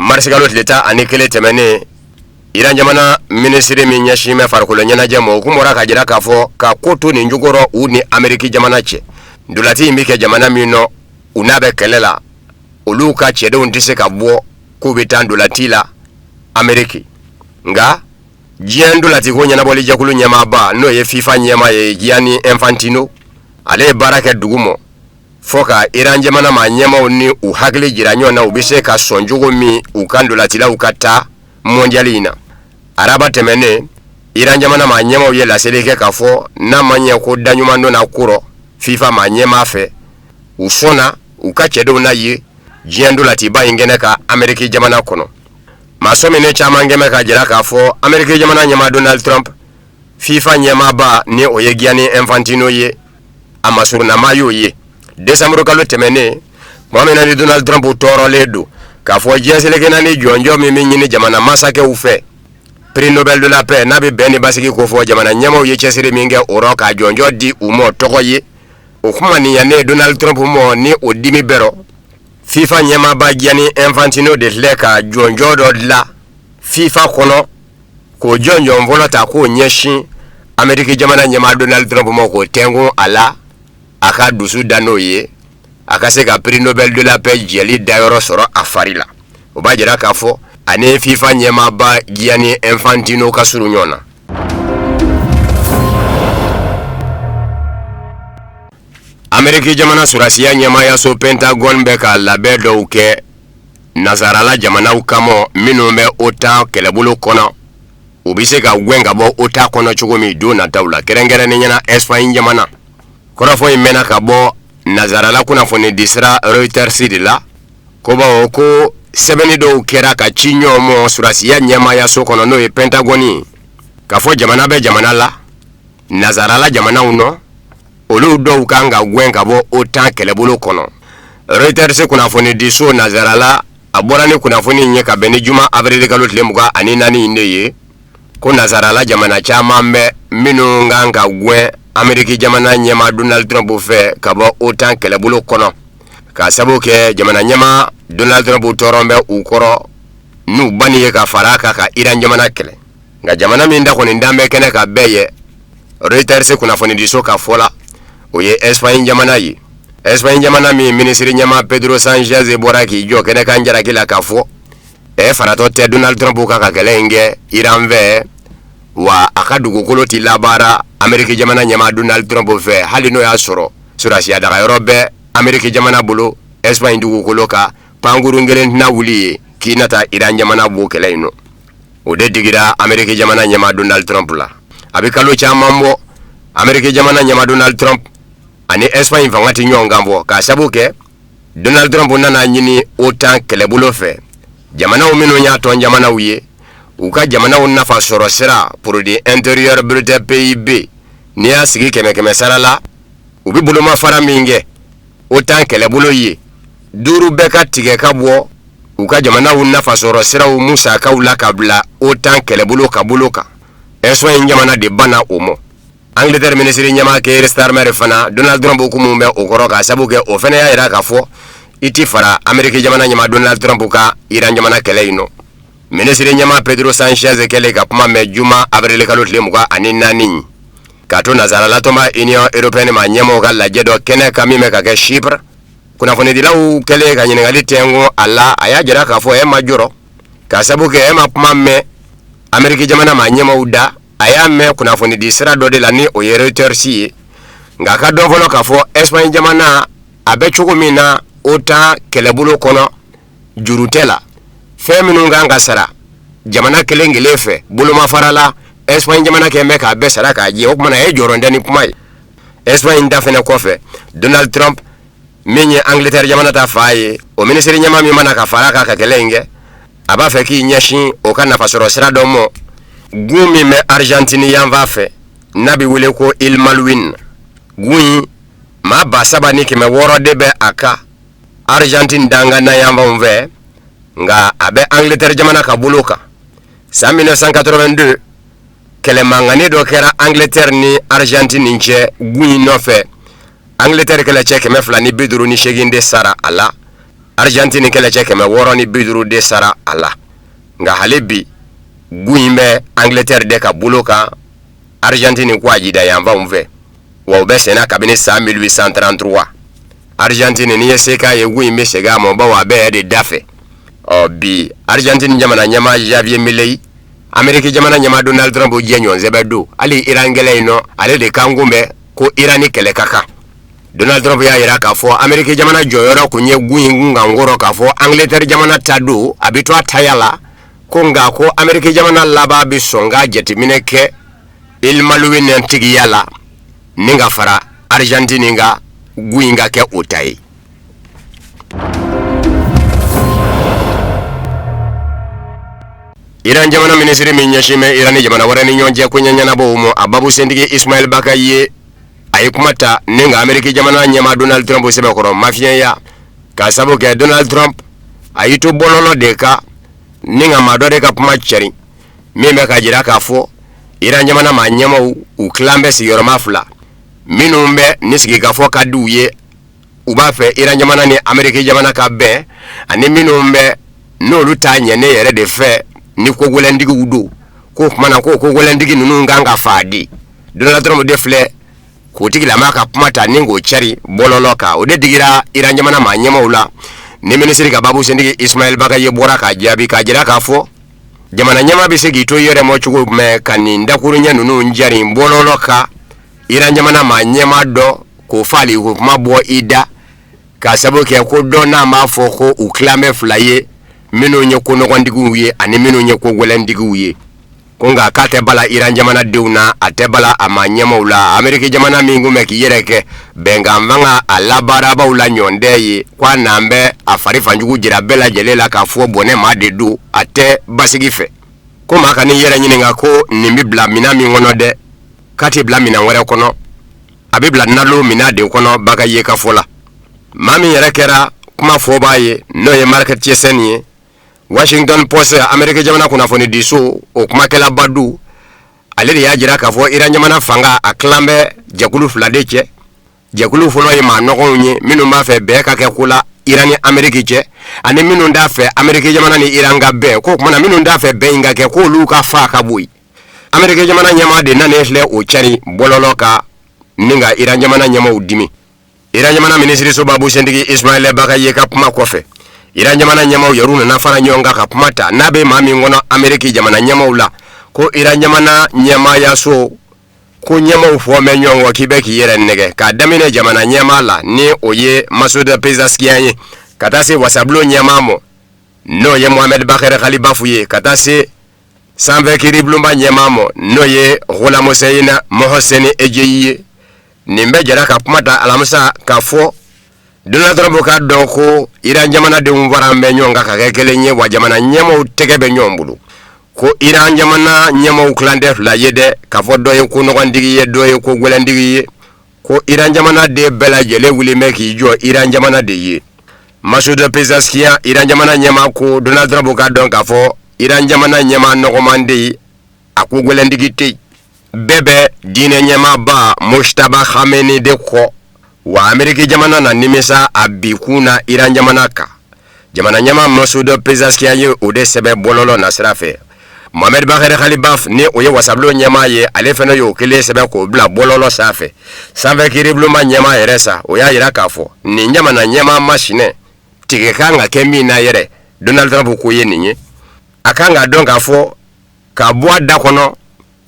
marisikalo tile 11 tɛmɛnen, Iran jamana minisiri min ɲɛsin bɛ farikolo ɲɛnajɛ ma, o kun bɔra k'a jira k'a fɔ ka ko to nin cogo rɔ u ni Ameriki jamana cɛ. Ntolati in bɛ kɛ jamana min nɔ, u n'a bɛ kɛlɛ la, olu ka cɛdenw tɛ se ka bɔ k'u bɛ taa ntolaci la Ameriki. Nka diɲɛ ntolaciko ɲɛnabɔli jɛkulu ɲɛmaaba, n'o ye FIFA ɲɛmaa ye Gianni Infantino, ale ye baara kɛ dugu mɔ fo ka Iran jamana maa ɲɛmaaw ni u hakili jira ɲɔgɔn na, u bɛ se ka sɔn cogo min u ka ntolacilaw ka taa mondial in na. Araba tɛmɛnen, Iran jamana maa ɲɛmaaw ye laseli kɛ k'a fɔ n'a ma ɲɛ ko daɲuman donna ko rɔ FIFA maa ɲɛmaa fɛ, u sɔnna u ka cɛdenw na ye diɲɛ ntolaciba in kɛnɛ kan Ameriki jamana kɔnɔ. Maa sɔminen caman kɛmɛ k'a jira k'a fɔ Ameriki jamana ɲɛmaa Donald Trump, FIFA ɲɛmaaba ni o ye Gianni Infantino ye, a masurunnama y'o ye. Desanburu kalo tɛmɛnen, tuma min na ni Donald Trump tɔɔrɔlen don k'a fɔ diɲɛ seleke naani jɔnjɔn min bɛ ɲini jamana masakɛw fɛ, prix Nobel de la paix, n'a bɛ bɛn ni basigi kofɔ, jamana ɲɛmaaw ye cɛsiri min kɛ o rɔ k'a jɔnjɔn di u ma tɔgɔ ye, o kuma nin yannen Donald Trump mɔ ni o dimi bɛrɔ. FIFA ɲɛmaaba Gianni Infantino de filɛ ka jɔnjɔn dɔ dilan FIFA kɔnɔ, k'o jɔnjɔn fɔlɔ ta k'o ɲɛsin Ameriki jamana ɲɛmaa Donald Trump ma, k'o tɛnkun a la, a ka dusu da n'o ye, a ka se ka prix Nobel de la paix jɛli dayɔrɔ sɔrɔ a fari la. O b'a jira k'a fɔ ani FIFA ɲɛmaaba Gianni Infantino ka surun ɲɔgɔn na. Ameriki jamana sɔrɔdasiya ɲɛmaayaso Pentagon bɛ ka labɛn dɔw kɛ nazarala jamanaw kama minnu bɛ OTAN kɛlɛbolo kɔnɔ, u bɛ se ka gɛn ka bɔ OTAN kɔnɔ cogo min don nataw la, kɛrɛnkɛrɛnnenya la Espagne jamana. Kɔrɔfɔ in mɛnna ka bɔ nazarala kunnafonidi sira Reuters de la, ko bawo ko sɛbɛnni dɔw kɛra ka ci ɲɔgɔn ma sɔrɔdasiya ɲɛmaayaso kɔnɔ, n'o ye Pentagon ye, k'a fɔ jamana bɛ jamana la nazarala jamanaw nɔ, olu dɔw kan ka gɛn ka bɔ OTAN kɛlɛbolo kɔnɔ. Reuters kunnafonidiso nazarala a bɔra ni kunnafoni in ye ka bɛn ni juma avril kalo tile 24 in de ye, ko nazarala jamana caman bɛ minnu kan ka gɛn Ameriki jamana ɲɛmaa Donald Trump fɛ ka bɔ OTAN kɛlɛbolo kɔnɔ, k'a sabu kɛ jamana ɲɛmaa Donald Trump tɔɔrɔ bɛ u kɔrɔ n'u banni ye ka fara a kan ka Iran jamana kɛlɛ. Nka jamana min da kɔni dan bɛ kɛnɛ kan bɛɛ ye, Reuters kunnafonidiso ka fɔ la, o ye Espagne jamana ye. Espagne jamana min minisiri ɲɛmaa Pedro Sanchez bɔra k'i jɔ kɛnɛ kan jalaki la k'a fɔ ɛ faratɔ tɛ Donald Trump ka ka kɛlɛ in kɛ Iran fɛ, wa a ka dugukolo tɛ labaara Ameriki jamana ɲɛmaa Donald Trump fɛ, hali n'o y'a sɔrɔ sɔrɔdasiya dagayɔrɔ bɛ Ameriki jamana bolo Espagne dugukolo kan, pankurun kelen tɛna wuli yen k'i na taa Iran jamana bɔ kɛlɛ in nɔ. O de digira Ameriki jamana ɲɛmaa Donald Trump la. A bɛ kalo caman bɔ, Ameriki jamana ɲɛmaa Donald Trump ani Espagne fanga tɛ ɲɔgɔn kan fɔ, k'a sabu kɛ Donald Trump nana ɲini OTAN kɛlɛbolo fɛ, jamanaw minnu y'a tɔn jamanaw ye, u ka jamanaw nafa sɔrɔ sira produit intérieur brut PIB, n'i y'a sigi kɛmɛ kɛmɛ sara la, u bɛ bolomafara min kɛ OTAN kɛlɛbolo ye, duuru bɛɛ ka tigɛ ka bɔ u ka jamanaw nafasɔrɔ siraw musakaw la ka bila OTAN kɛlɛbolo ka bolo kan. Espagne jamana de banna o ma. Angleterre minisiri ɲɛmaa Keir Starmer fana, Donald Trump kumu bɛ o kɔrɔ, k'a sabu kɛ o fana y'a jira k'a fɔ i ti fara Ameriki jamana ɲɛmaa Donald Trump ka Iran jamana kɛlɛ in nɔ. Minisiri ɲɛmaa Pedro Sanchez kɛlen ka kuma mɛn juma avril kalo tile 24, k'a to nazarala tɔnba Union européenne maa ɲɛmaaw ka lajɛ dɔ kɛnɛ kan min bɛ ka kɛ Chypre, Kunnafonidilaw kɛlen ka ɲininkali tɛnku a la, a y'a jira k'a fɔ e ma jɔrɔ, k'a sabu kɛ e ma kuma mɛn Ameriki jamana maa ɲɛmaaw da, a y'a mɛn kunnafonidi sira dɔ de la ni o ye Reuters ye. Nka a ka dɔn fɔlɔ k'a fɔ Espagne jamana a bɛ cogo min na OTAN kɛlɛbolo kɔnɔ, juru tɛ la, fɛn minnu kan ka sara jamana kelen kelen fɛ bolomafara la, Espagne jamana kɛlen bɛ k'a bɛɛ sara k'a jɛ. O tuma na e jɔrɔ tɛ ni kuma ye. Espagne ta fɛnɛ kɔfɛ, Donald Trump min ye Angleterre jamana ta fa ye, o minisiri ɲɛmaa min mana ka fara a kan ka kɛlɛ in kɛ, a b'a fɛ k'i ɲɛsin o ka nafasɔrɔ sira dɔ ma, gun min bɛ Argentine yanfan fɛ n'a bɛ wele ko Îles Malouines. Gun in maa 3600 de bɛ a kan Argentine dankan na yanfanw fɛ, nka a bɛ Angleterre jamana ka bolo kan. San 1982 kɛlɛmankanni dɔ kɛra Angleterre ni Argentine cɛ gun in nɔfɛ. Angleterre kɛlɛcɛ 258 de sara a la, Argentine kɛlɛcɛ 650 de sara a la. Nka hali bi gun in bɛ Angleterre de ka bolo kan Argentine kɔgɔjida yanfanw fɛ, wa u bɛ senna kabini san 1833. Argentine n'i ye se k'a ye gun in bɛ segin a ma bawo a bɛɛ de da fɛ. Ɔ bi Argentine jamana ɲɛmaa Javier Milei, Ameriki jamana ɲɛmaa Donald Trump jɛɲɔgɔn sɛbɛ don. Hali Iran kɛlɛ in nɔ, ale de kan kun bɛ ko Iran ni kɛlɛ ka kan. Donald Trump y'a jira k'a fɔ Ameriki jamana jɔyɔrɔ kun ye gun in kunkan kɔrɔ k'a fɔ Angleterre jamana ta don, a bɛ to a taya la, ko nka ko Ameriki jamana laban bɛ sɔn ka jateminɛ kɛ Îles Malouines tigiya la ni ka fara Argentine kan, gun in ka kɛ o ta ye. Iran jamana minisiri min ɲɛsin bɛ Iran ni jamana wɛrɛ ni ɲɔgɔn cɛ koɲɛ ɲɛnabɔw ma, a babu sentigi Ismail Bakayi ye, a ye kuma ta ni ka Ameriki jamana ɲɛmaa Donald Trump sɛbɛkɔrɔ mafiɲɛya, k'a sabu kɛ Donald Trump a y'i to bɔlɔlɔ de kan ni ka maa dɔ de ka kuma cɛrin min bɛ ka jira k'a fɔ Iran jamana maa ɲɛmaaw u tilan bɛ sigiyɔrɔma fila, minnu bɛ ni sigikafɔ ka di u ye, u b'a fɛ Iran jamana ni Ameriki jamana ka bɛn, ani minnu bɛ n'olu t'a ɲɛ ne yɛrɛ de fɛ ni ko gɛlɛntigiw don, k'o tuma na ko ko gɛlɛntigi ninnu kan ka faa di. Donald Trump de filɛ k'o tigilama ka kuma ta ni k'o cari bɔlɔlɔ kan. O de digira Iran jamana maa ɲɛmaaw la ni minisiri ka babu sentigi Ismail Bakayi bɔra k'a jaabi k'a jira k'a fɔ jamana ɲɛmaa bɛ se k'i to i yɛrɛ ma cogo jumɛn ka nin dakuruɲɛ ninnu jari bɔlɔlɔ kan Iran jamana maa ɲɛmaa dɔ k'o faali ko kuma bɔ i da, k'a sabu kɛ ko dɔ n'a b'a fɔ ko u tilan bɛ fila ye, minnu ye ko nɔgɔntigiw ye ani minnu ye ko gɛlɛntigiw ye, ko nka k'a tɛ bala Iran jamanadenw na, a tɛ bala a maa ɲɛmaaw la. Ameriki jamana min kun bɛ k'i yɛrɛ kɛ bɛnkan fanga a labaarabaaw la ɲɔndɛ ye, ko a n'an bɛ a fari fanjugu jira bɛɛ lajɛlen la k'a fɔ bɔnɛ maa de don, a tɛ basigi fɛ. Ko maa kan'i yɛrɛ ɲininka ko nin bɛ bila minɛn min kɔnɔ dɛ, k'a tɛ bila minɛn wɛrɛ kɔnɔ, a bɛ bila nalon minɛn de kɔnɔ. Bakayi ka fɔ la, maa min yɛrɛ kɛra kuma fɔbaa ye, n'o ye Mark Thiessen ye, Washington Post Ameriki jamana kunnafonidiso o kumakɛlaba don, ale de y'a jira k'a fɔ Iran jamana fanga a tilan bɛ jɛkulu fila de cɛ. Jɛkulu fɔlɔ ye maa nɔgɔnw ye minnu b'a fɛ bɛn ka kɛ ko la Iran ni Ameriki cɛ, ani minnu t'a fɛ Ameriki jamana ni Iran ka bɛn. K'o tuma na minnu t'a fɛ bɛn in ka kɛ, k'olu ka faa ka bɔ yen. Ameriki jamana ɲɛmaa de nanen filɛ o cari bɔlɔlɔ kan ni ka Iran jamana ɲɛmaaw dimi. Iran jamana minisiriso babu sentigi Ismail Bakayi ka kuma kɔfɛ, Iran jamana ɲɛmaaw yɛrɛw nana fara ɲɔgɔn kan ka kuma ta n'a bɛ maa min kɔnɔ Ameriki jamana ɲɛmaaw la, ko Iran jamana ɲɛmaayaso ko ɲɛmaaw fɔ bɛ ɲɔgɔn kɔ k'i bɛ k'i yɛrɛ nɛgɛ, k'a daminɛ jamana ɲɛmaa la ni o ye Masoud Pezeshkian ye, ka taa se wasabulon ɲɛmaa ma n'o ye Mohamed Bagher Ghalibaf ye, ka taa se sanfɛ kiiribulonba ɲɛmaa ma n'o ye Gholamhossein Mohseni Ejei ye. Nin bɛɛ jɛra ka kuma ta alamisa k'a fɔ Donald Trump k'a dɔn ko Iran jamanadenw fara bɛ ɲɔgɔn kan ka kɛ kelen ye, wa jamana ɲɛmaaw tɛgɛ bɛ ɲɔgɔn bolo, ko Iran jamana ɲɛmaaw tilan tɛ fila ye dɛ, k'a fɔ dɔ ye ko nɔgɔntigi ye, dɔ ye ko gɛlɛntigi ye, ko Iran jamanaden bɛɛ lajɛlen wulilen bɛ k'i jɔ Iran jamana de ye. Masoud Pezeshkian, Iran jamana ɲɛmaa, ko Donald Trump k'a dɔn k'a fɔ Iran jamana ɲɛmaa nɔgɔman tɛ yen, a ko gɛlɛntigi tɛ yen, bɛɛ bɛ diinɛ ɲɛmaaba Mojtaba Khamenei de kɔ, wa Ameriki jamana na nimisa a bi kun na Iran jamana kan. Jamana ɲɛmaa Masoud Pezeshkian ye o de sɛbɛn bɔlɔlɔ nasira fɛ. Mohamed Bagher Ghalibaf ni o ye wasabulon ɲɛmaa ye, ale fana y'o kelen sɛbɛn k'o bila bɔlɔlɔ sanfɛ. Sanfɛ kiiribulonba ɲɛmaa yɛrɛ sa, o y'a jira k'a fɔ nin jamana ɲɛmaa masinɛ tigɛ kan ka kɛ min na yɛrɛ, Donald Trump ko ye nin ye, a kan k'a dɔn k'a fɔ k'a bɔ a da kɔnɔ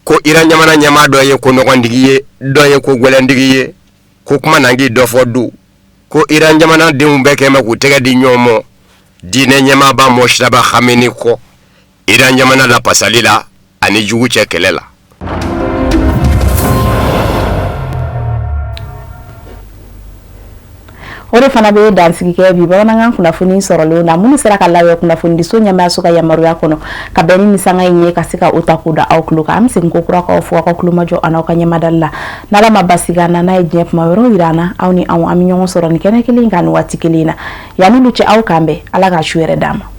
ko Iran jamana ɲɛmaa dɔ ye ko nɔgɔntigi ye, dɔ ye ko gɛlɛntigi ye, ko kuma na k'i dɔ fɔ don, ko Iran jamanadenw bɛɛ kɛn bɛ k'u tɛgɛ di ɲɔgɔn ma diinɛ ɲɛmaaba Mojtaba Khamenei kɔ Iran jamana lapasali la ani jugu cɛ kɛlɛ la. O de fana bɛ dansigi kɛ bi bamanankan kunnafoni sɔrɔlenw na minnu sera ka labɛn kunnafonidiso ɲɛmaayaso ka yamaruya kɔnɔ ka bɛn ni nin sanga in ye ka se ka o ta k'o da aw tulo kan. An bɛ segin ko kura k'aw fo aw ka tulomajɔ an'aw ka ɲɛmadali la. N'Ala ma basi k'an na, n'a ye diɲɛ kuma wɛrɛw yira an na, aw ni anw an bɛ ɲɔgɔn sɔrɔ nin kɛnɛ kelen kan nin waati kelen in na. Yanni olu cɛ, aw k'an bɛn. Ala ka su hɛrɛ d'an ma.